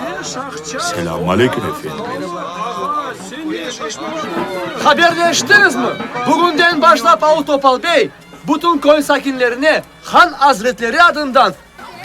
Selâm aleyküm, efendim! Haberni eşittiñizmi? Bugünden başlap Avu Topal bey bütün köy sakinlerine han azretleri adından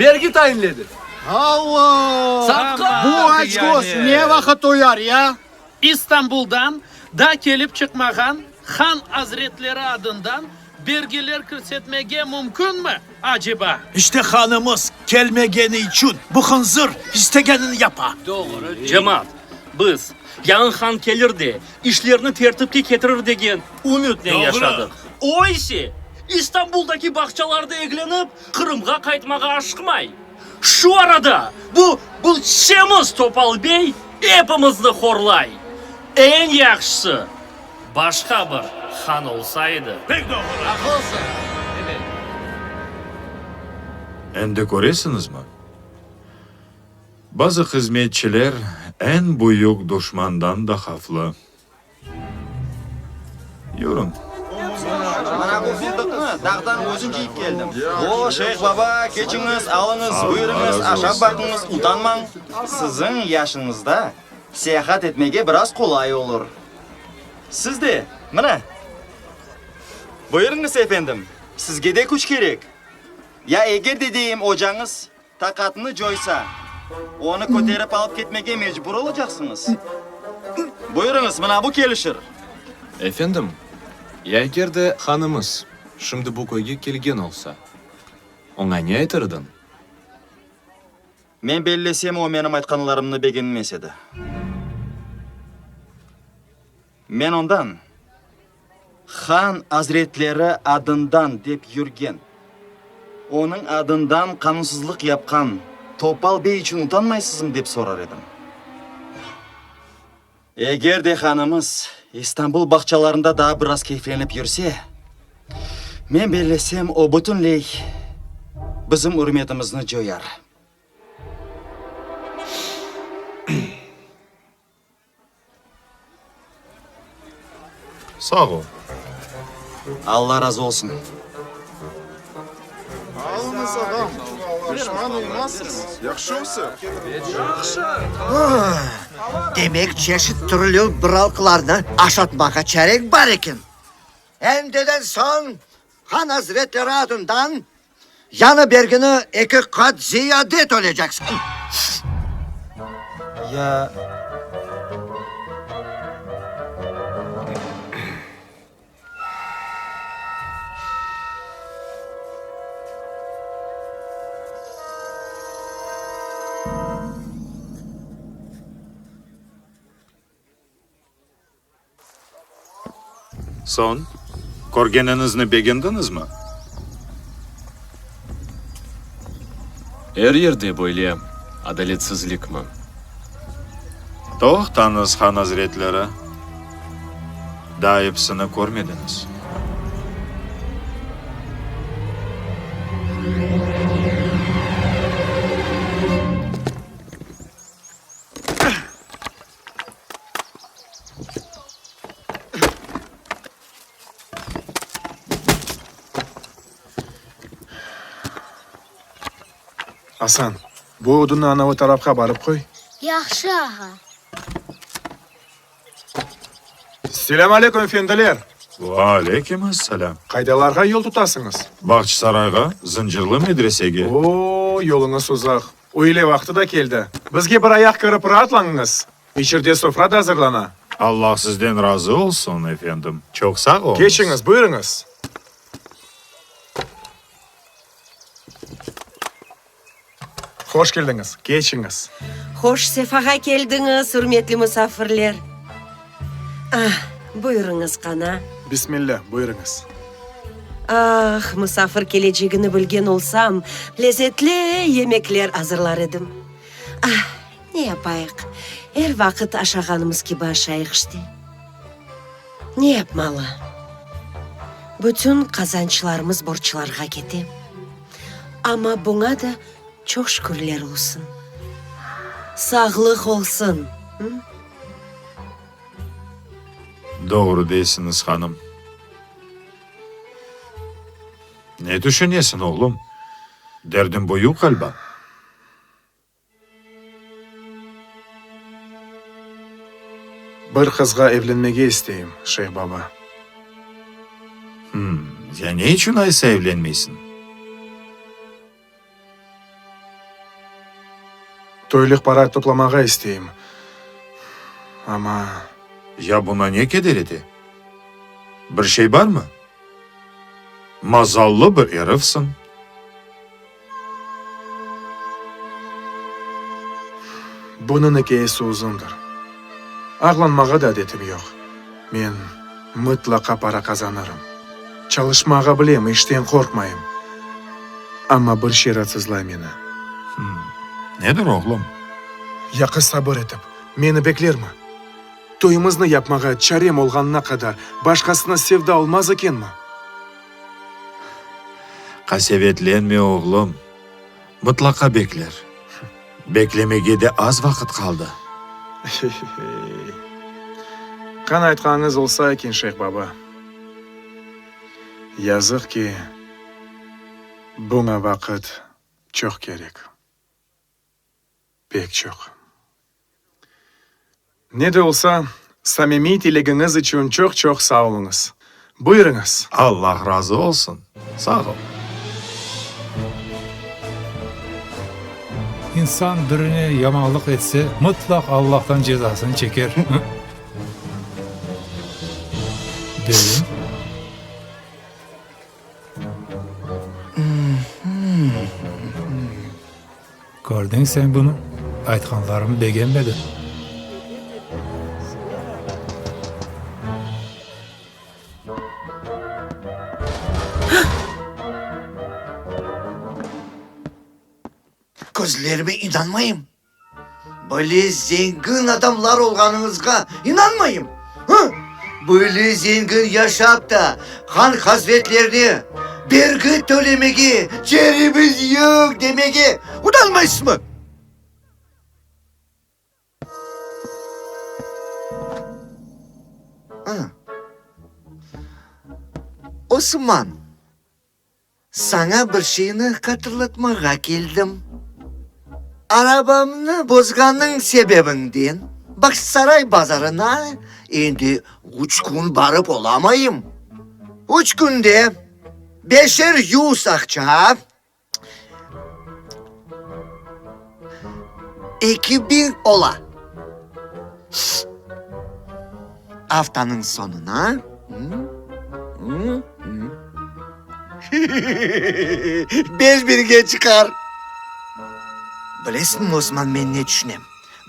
bergi tayinledi. Alla! Satqın! Bu açköz ne vaqıt toyar, ya? İstanbuldan da kelip çıqmağan han azretleri adından bergiler kirsetmege mümkünmi, aceba? İşte hanımız kelmegeni içün bu hınzır istegenini yapa. Doğru. Cemaat, biz, yañı han kelir de, işlerni tertipke ketirir degen ümütnen yaşadıq. O ise, İstanbuldaki bağçalarda eglenip, Qırımğa qaytmağa aşıqmay. Şu arada bu, bu semiz Topal bey epimizni horlay. Eñ yahşısı. Başqa bir han olsa edi. Pek doğru! Aqlısıñ! Ebet. Endi köresiñizmi? Bazı hızmetçiler eñ büyük duşmandan da havflı. Yürüñ. Mına bu fındıqnı dağdan özüm cıyıp keldim. O, Şeyh baba, keçiñiz, alıñız, buyurıñız, aşap baqıñız, utanmañ. Siziñ yaşıñızda seyahat etmege biraz qolay olur. Siz de, mına. Buyurıñız, efendim, sizge de küç kerek. Ya eger de deyim ocañız Taqatını coysa, onı köterip alıp ketmege mecbur olacaqsıñız. Buyurıñız, mına bu kelişir. Efendim, ya eger de hanımız şimdi bu köyge kelgen olsa, oña ne aytar ediñ? Men bellesem, o menim aytqanlarımnı begenmez edi. Men ondan, Han azretleri adından dep yürgen, onıñ adından qanunsızlıq yapqan Topal bey içün utanmaysızmı dep sorar edim. Eger de hanımız İstanbul bağçalarında daa biraz keyflenip yürse, men bellesem, o bütünley bizim ürmetimizni coyar. Sağ ol. Alla razı olsun. Alıñız, ağam, pişman olmazsıñız. Yahşı Demek, çeşit türlü bıralqılarnı aşatmağa çareñ bar eken. Endiden soñ han azretleri adından yañı bergini eki qat ziyade töleyceksiñ. Ya. Soñ, körgeniñizni begendiñizmi? Er yerde böyle adaletsizlikmi? Toqtañız, han azretleri, daa episini körmediñiz. Asan, bu odunnı anavı tarafqa barıp qoy. Yahşı, ağa. Selâm aleyküm, efendiler! Ve aleyküm asselâm! Qaydalarğa yol tutasıñız? Bağçasarayğa, Zıncırlı medresege. O-o, yoluñız uzaq. Üyle vaqtı da keldi. Bizge bir ayaq kirip raatlanıñız. İçerde sofra da azırlana. Allah sizden razı olsun, efendim. Çoq sağ oluñız. Keçiñiz, buyurıñız. Hoş keldiñiz, keçiñiz. Hoş sefağa keldiñiz, ürmetli musafirler. Ah, buyurıñız, qana. Bismillâ, buyurıñız. Ah, musafir kelecegini bilgen olsam, lezetli yemekler azırlar edim. Ah, ne yapayıq, er vaqıt aşağanımız kibi aşayıq işte. Ne yapmalı? Bütün qazançlarımız borclarğa kete. Amma buña da çoq şükürler olsun. Sağlıq olsun! Doğru deysiñiz, hanım. Ne tüşünesiñ, oğlum? Derdiñ büyük ğaliba. Bir qızğa evlenmege isteyim, şeyh baba. Hım, ya ne içün aysa evlenmeysiñ? Toylıq para toplamağa isteyim, amma. Ya buña ne keder ete? Bir şey barmı? Mazallı bir erifsiñ. Bunıñ ikâyesi uzundır. Ağlanmağa da adetim yoq. Men mıtlaqa para qazanırım. Çalışmağa bilem, işten qorqmayım. Amma bir şey raatsızlay meni. Nedir, oğlum? Ya qız sabır etip, meni beklermi? Toyumıznı yapmağa çarem olğanına qadar başqasına sevda olmaz ekenmi? Qasevetlenme, oğlum, mıtlaqa bekler. Beklemege de az vaqıt qaldı. Qan aytqanıñız olsa eken, şeyh baba. Yazıq ki, buña vaqıt çoq kerek. Pek çoq. Ne de olsa, samimiy tilegiñiz içün çoq-çoq sağ oluñız. Buyurıñız. Allah razı olsun. Sağ ol. İnsan birine yamanlıq etse, mıtlaq Allahtan cezasını çeker. Deyim. Kördiñ sen bunı? Aytqanlarımnı begenmedi. Közlerime inanmayım. Böyle zengin adamlar olğanıñızğa inanmayım! Hı! Böyle zengin yaşap da, han hazretlerine bergi tölemege çaremiz yoq demege utanmaysızmı? Osman! Saña bir şeyni hatırlatmağa keldim. Arabamnı bozğanıñ sebebinden Bağçasaray bazarına endi üç kün barıp olamayım. Üç künde beşer yüz aqça, 2000 ola. Aftanıñ soñuna. 5000ge çıqar. Bilesiñmi, Osman, men ne tüşünem?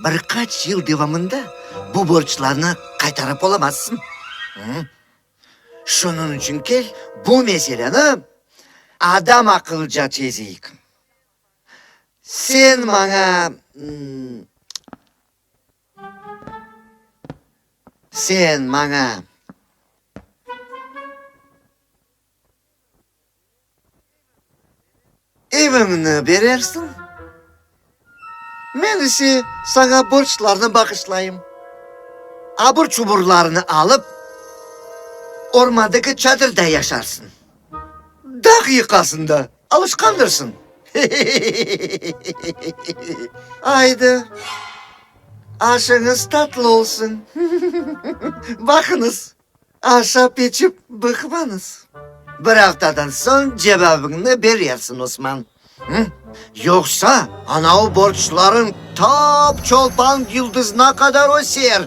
Bir qaç yıl devamında bu borclarnı qaytarıp olamazsıñ. Şunıñ içün kel, bu meseleni adam aqılca çezeyik. Sen maña. Sen maña. Eviñni berersiñ, men ise saña borclarnı bağışlayım. Abur-çuburlarnı alıp, ormandaki çadırda yaşarsıñ. Dağ yıqasında alışqandırsıñ. Aydı, aşıñız tatlı olsun. Baqıñız. Aşap-içip bıqmañız. Bir aftadan soñ cevabıñnı berersiñ, Osman. Yoqsa anavı borclarıñ tap Çolpan yıldızına qadar öser.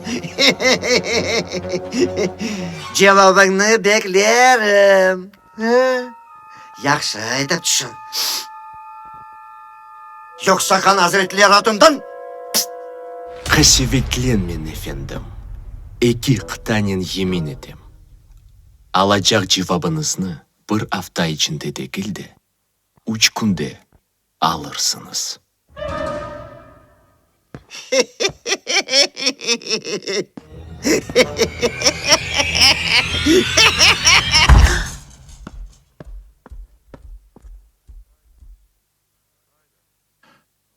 Cevabıñnı beklerim. Yahşı etip tüşün. Yoqsa han azretleri adından Qasevetlenmen, efendim, eki qıtanen yemin etem, alacaq cevabıñıznı bir afta içinde degil de, üç künde alırsıñız.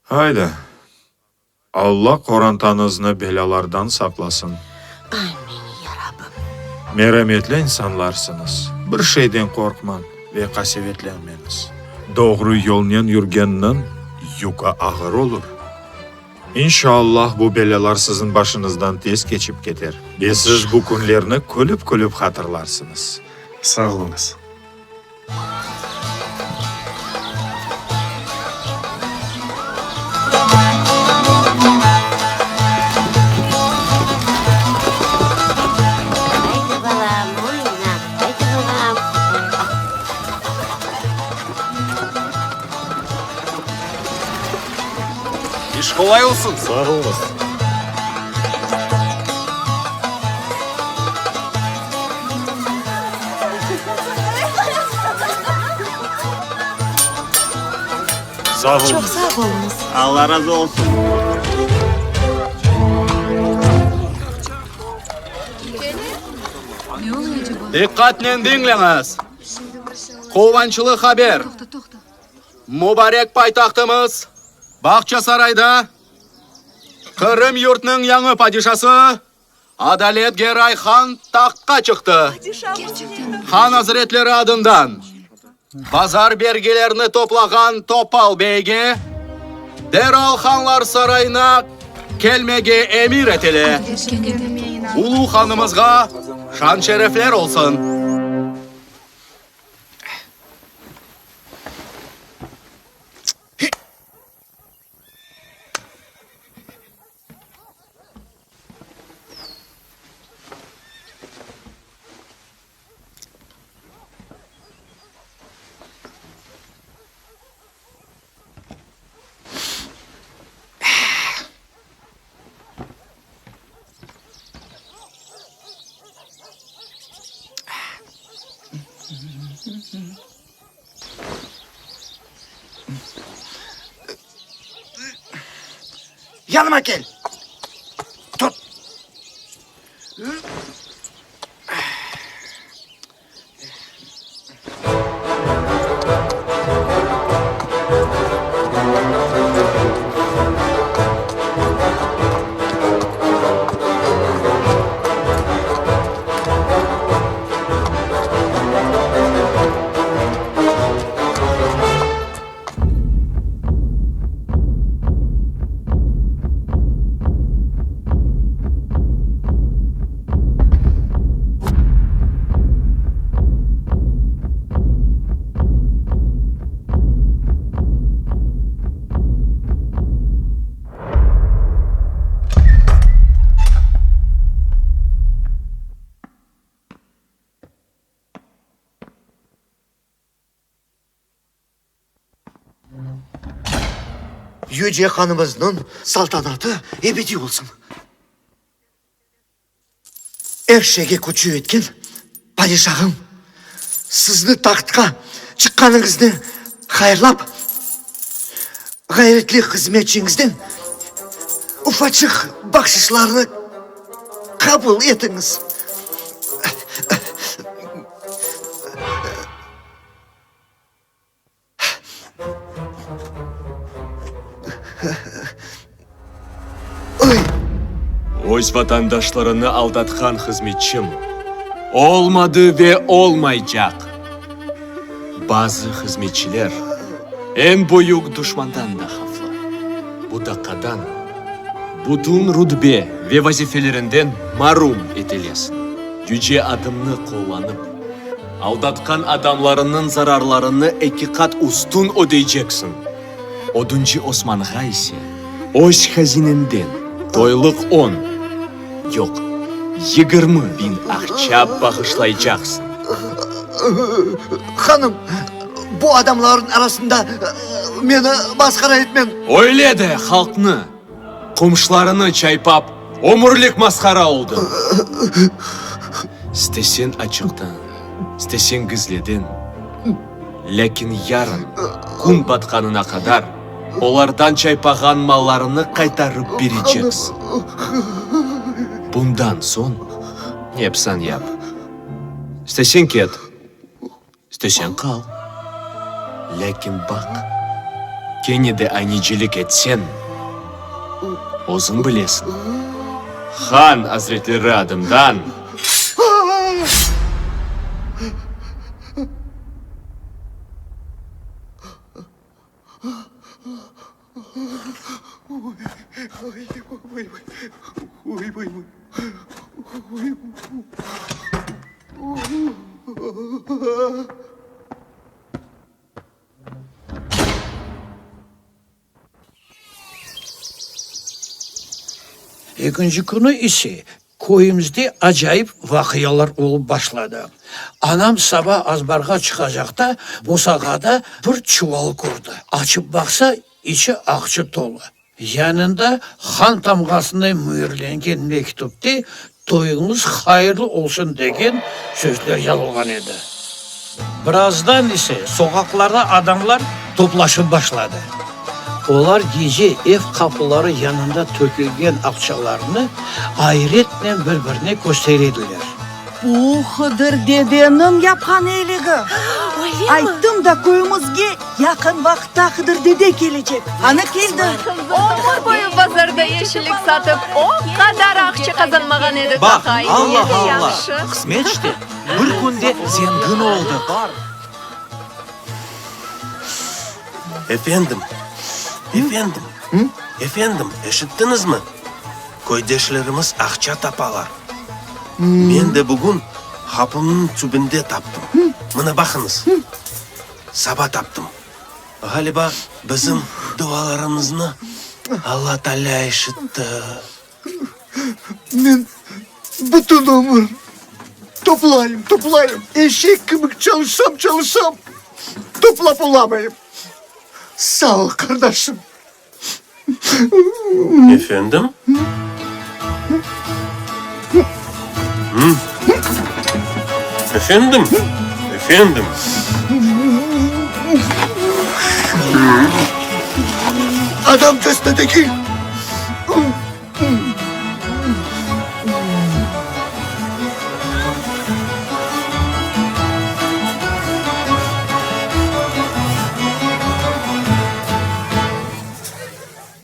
Ayda, Alla qorantañıznı belâlardan saqlasın. Amin, ya Rabbim. Merametli insanlarsıñız, bir şeyden qorqmañ ve qasevetlenmeñiz. Doğru yolnen yürgenniñ yükü ağır olur. İnşallah bu belâlar siziñ başıñızdan tez keçip keter ve siz bu künlerni külip-külip hatırlarsıñız. Sağ oluñız. Aydı, balam, oyna, aydı, balam. İş qolay olsun! Sağ oluñız! Sağ oluñız. Çoq sağ oluñız. Alla razı olsun. Diqqatnen diñleñiz! Quvançlı haber! Mubarek paytahtımız Bağçasarayda Qırım yurtnıñ yañı padişası Adalet Geray han tahtqa çıqtı. Han azretleri adından bazar bergilerini toplağan Topal beyge deral Hanlar sarayına kelmege emir etile. Ulu hanımızğa şan-şerefler olsun! Yanıma kel! Tut! Yüce hanımıznıñ saltanatı ebediy olsun. Er şeyge küçü yetken padişahım, sizni tahtqa çıqqanıñıznı hayırlap, ğayretli hızmetçiñizden ufaçıq bahşışlarnı qabul etiñiz. Öz vatandaşlarını aldatqan hızmetçim olmadı ve olmaycaq. Bazı hızmetçiler eñ büyük duşmandan da havflı. Bu daqqadan bütün rutbe ve vazifelerinden marum etilesiñ. Yüce adımnı qullanıp, aldatqan adamlarıñnıñ zararlarını ekiqat üstün ödeyceksiñ. Oduncı Osmanğa ise öz hazinenden toylıq on, yoq, 20.000 aqça bağışlaycaqsıñ. Hanım, bu adamlarnıñ arasında meni masqara etmeñ. Öyle de halqnı, qomşularını çaypap, ömürlik masqara oldıñ. İsteseñ açıqtan, isteseñ gizliden, lâkin yarın kün batqanına qadar olardan çaypağan mallarını qaytarıp bereceksiñ. Bundan soñ ne yapsañ yap. İsteseñ ket. İsteseñ qal. Lâkin baq, kene de aynecilik etseñ, özüñ bilesiñ, han azretleri adından. Ekinci künü ise köyümizde acayip vaqialar olıp başladı. Anam saba azbarğa çıqacaqta bosağada bir çuval kördi. Açıp baqsa, içi aqça tolu. Yanında han tamğasınen müürlengen mektüpte Toyuñız hayırlı olsun degen sözler yazılğan edi. Birazdan ise soqaqlarda adamlar toplaşıp başladı. Olar gece ev qapıları yanında tökülgen aqçalarnı ayretnen bir-birine köstere ediler. Bu Hıdır dedeniñ yapqan eyligi. Öylemi? Ayttım da, köyümizge yaqın vaqıtta Hıdır dede kelecek. Ana, keldi. Ömür boyu bazarda yeşillik satıp, o qadar aqça qazanmağan edik, Baq, aqay. Allah, Ne de Allah, yahşı. qısmet işte, bir künde zengin oldıq. Efendim, efendim, efendim, eşittiñizmi? Köydeşlerimiz aqça tapalar. Men de bugün qapımnıñ tübünde taptım. Mına baqıñız, saba taptım. Ğaliba, bizim dualarımıznı Alla Taalâ eşitti. Men bütün ömür toplayım, toplayım, eşek kibi çalışsam, çalışsam, toplap olamayım. Sağ ol, qardaşım. Efendim? Hı? Efendim? Efendim? Adamcasına degil.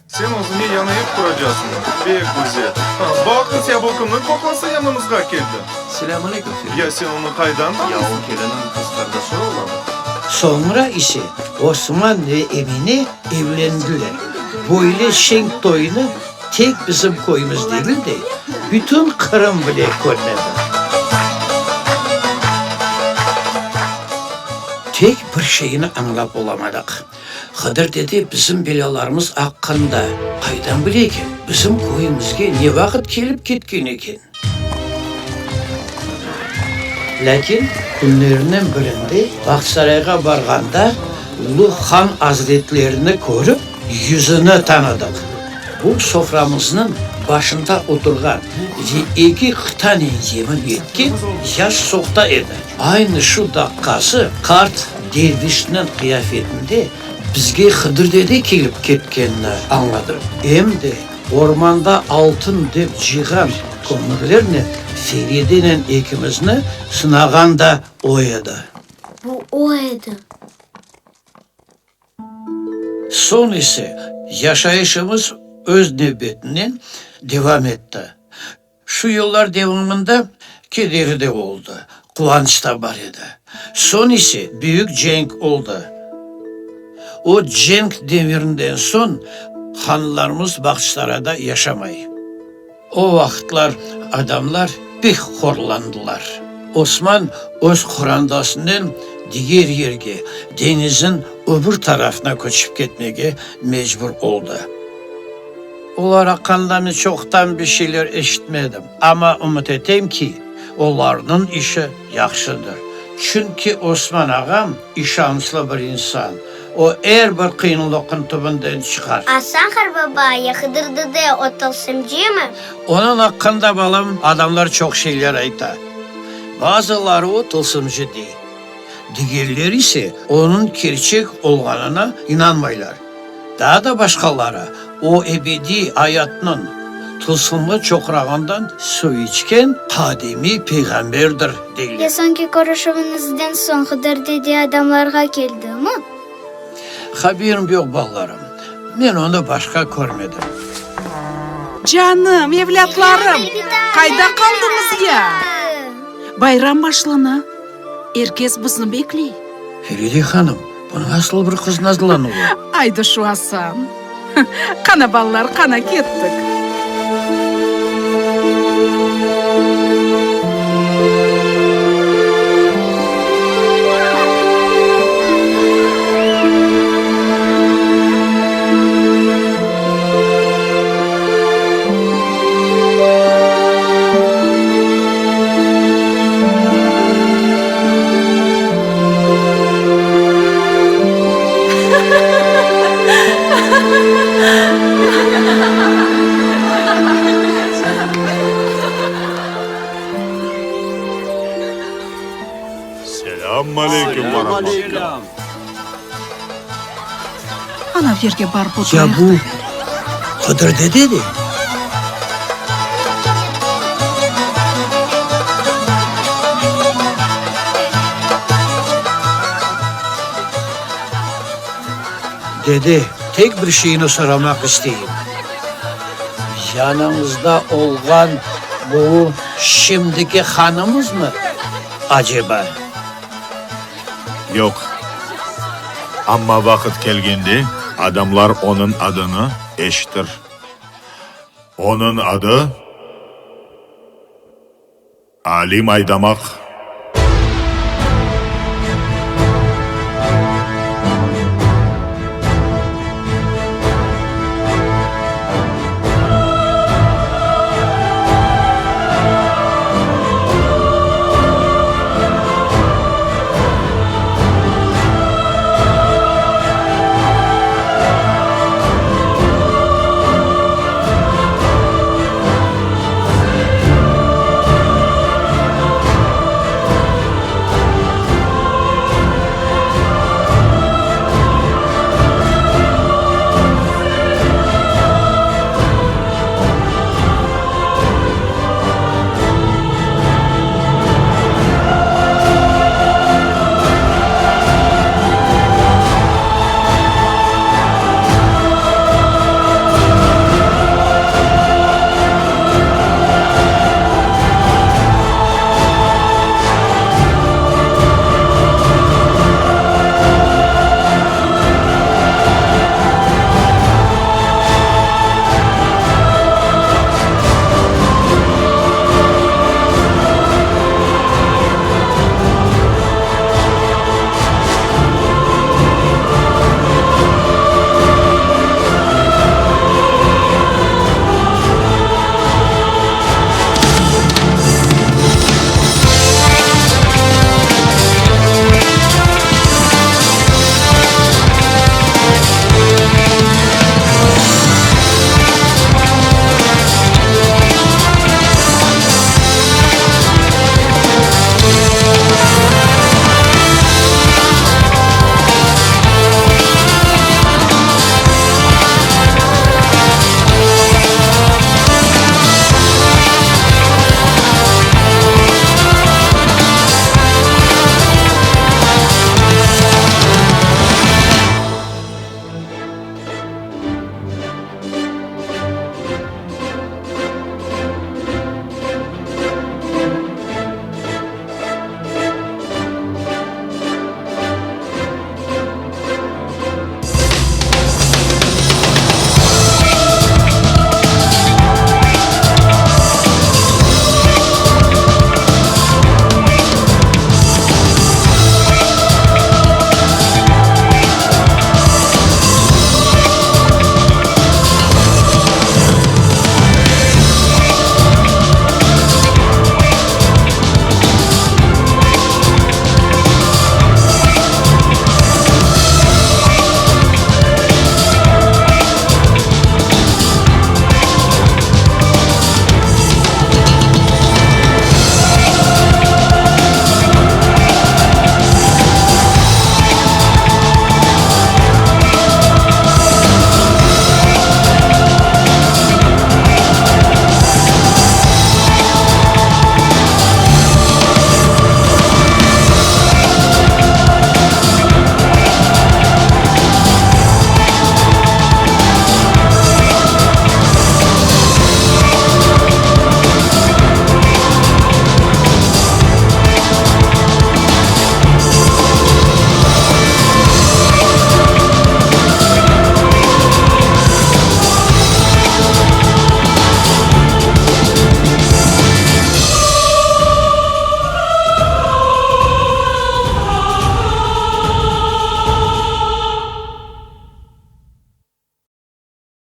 Sen özüñe yañı ev quracasıñmı? Pek güzel. Baqıñız ya, bu kimniñ qoqlası yanımızğa keldi? Selâm aleyküm, Feride. Ya sen onı qaydan Ya tanıysıñ? o kelinniñ qız qardaşı olamı? Soñra ise Osman ve Emine evlendiler. Böyle şeñ toynı tek bizim köyümiz degil de, bütün Qırım bile körmedi. Tek bir şeyni añlap olamadıq. Hıdır dede bizim belâlarımız aqqında qaydan bile eken? Bizim köyümizge ne vaqıt kelip ketken eken? Lâkin künlerniñ birinde Bağçasarayğa barğanda ulu han azretlerini körip, yüzüni tanıdıq. Bu soframıznıñ başında oturğan ve eki qıtanen yemin etken yaş sohta edi. Aynı şu daqqası qart dervişniñ qıyafetinde bizge Hıdır dede kelip ketkenini añladım. Em de ormanda altın dep cıyğan kömürlernen Feridenen ekimizni sınağan da o edi. Bu o edi. Soñ ise yaşayışımız öz nevbetinen devam etti. Şu yıllar devamında kederi de oldı, quvanç da bar edi. Soñ ise büyük cenk oldı. O cenk devirinden soñ hanlarımız Bağçasarayda yaşamay. O vaqıtlar adamlar pek horlandılar. Osman öz qorandasınen diger yerge, deñizniñ öbür tarafına köçip ketmege mecbur oldı. Olar aqqında men çoqtan bir şeyler eşitmedim, amma ümüt etem ki, olarnıñ işi yahşıdır. Çünki Osman ağam işançlı bir insan, o er bir qıyınlıqnıñ tübünden çıqar. Asan qarbaba ya Hıdır dede o tılsımcımı? Onıñ aqqında, balam, adamlar çoq şeyler ayta. Bazıları o tılsımcı dey, digerleri ise onıñ kerçek olğanına inanmaylar. Daa da başqaları o ebediy ayatnıñ tılsımlı çoqrağından suv içken qadimiy peyğamberdir, deyler. Ya soñki körüşüviñizden soñ Hıdır dede adamlarğa keldimi? Haberim yoq, balalarım. Men onı başqa körmedim. Canım, evlâtlarım, qayda qaldıñız ya? Bayram başlana, er kes bizni bekley. Feride hanım, bu nasıl bir qız nazlanuvı? Aydı şu Asan. Qana, balalar, qana, kettik. Selâm aleyküm ve rahmetullah. Anav yerge barıp Ya oturayıq bu da. Hıdır dede de? Dede, tek bir şeyni soramaq isteyim. Yanıñızda olğan bu şimdiki hanımızmı, aceba? Yoq. Amma vaqıt kelgende, adamlar onıñ adını eşitir. Onıñ adı, Alim Aydamaq.